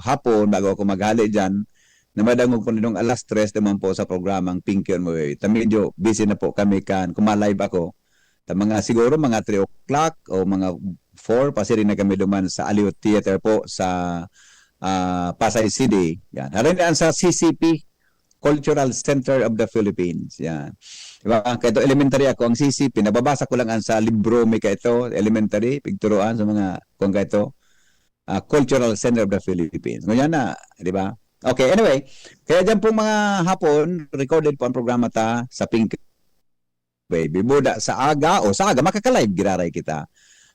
hapon, bago ako maghali dyan, na madangog ko nitong alas tres naman po sa programang Pinky on My Way. Ta medyo busy na po kami kan, kung ma-live ako. Ta mga siguro mga three o'clock o mga four, pasiring na kami duman sa Aliw Theater po sa, ah, Pasay City. Yan. Harin yan sa C C P, Cultural Center of the Philippines. Yan. Diba? Kaya ito, elementary ako, ang C C P, nababasa ko lang ang sa libro, may kaito, elementary, pigturuan sa mga, kung kaito, ah, Cultural Center of the Philippines. Ngunyan na, di ba? Okay, anyway, kaya dyan pong mga hapon, recorded po ang programa ta sa Pink Baby. Buda sa aga, o sa aga, makaka-live, giraray kita.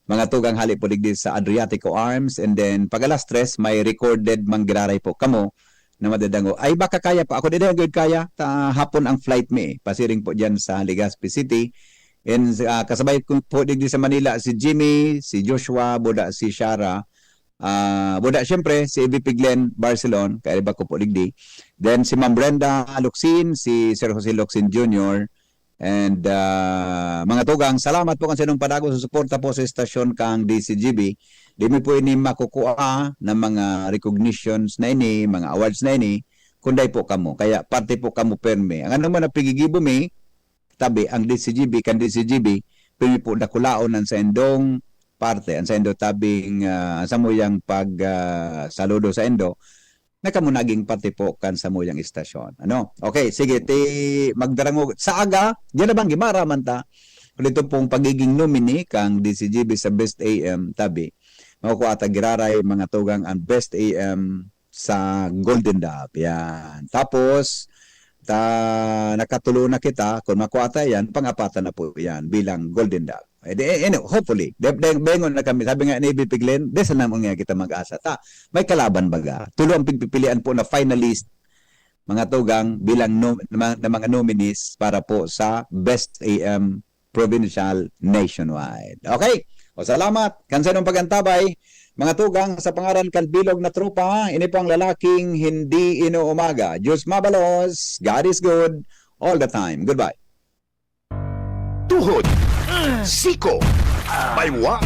Mga tugang hali po digdi sa Adriatico Arms, and then pag alas tres, may recorded mang giraray po kamo na madadango. Ay, baka kaya pa. Ako, di na gud kaya. Ta, hapon ang flight mi, eh. Pasiring po dyan sa Legazpi City. And, ah, kasabay ko po digdi sa Manila, si Jimmy, si Joshua, buda si Shara, ah, buda, siyempre, si A V P Glenn Barcelon, kaiba ko po digdi. Then, si Ma'am Brenda Locsin, si Sir Jose Locsin Junior, and, ah, mga tugang, salamat po kan sa inyong padago sa suporta po sa estasyon kang D C G B. Di mi po ini makukuha ng mga recognitions na ini, mga awards na ini, kundi po kamo. Kaya parte po kamo permi. Ang anong man ang pigigibo mi, tabi, ang D C G B, kan D C G B, pirmi po dakulaon ang saindong parte, ang saindo tabing, ah, samuyang pag, ah, saludo saindo, na kamo naging parte po kan samuyang istasyon. Ano? Okay, sige, ti magdarangog. Sa aga, diyan na bang gimara man ta? Kung ito pong pagiging nominee kang D C G B sa Best A M, tabi, makukuha ta giraray, mga tugang, ang Best A M sa Golden Dove. Yan. Tapos, ta, nakatulo na kita. Kung makuha ta yan, pang-apatan na po yan bilang Golden Dove. Eh, di, eh, ano, hopefully, de, de, bengon na kami. Sabi nga ni A V P Glenn, di sa namang nga kita mag-asa. Ta, may kalaban baga. Tulo ang pigpipilian po na finalist mga tugang, bilang no-, na, na mga nominees para po sa Best A M Provincial Nationwide. Okay? O, salamat kan sa inyong pag-antabay, mga tugang, sa pangaran kan bilog na tropa, ini po ang lalaking hindi inuumaga. Diyos mabalos, God is good, all the time. Goodbye. Tuhod, siko, baywa,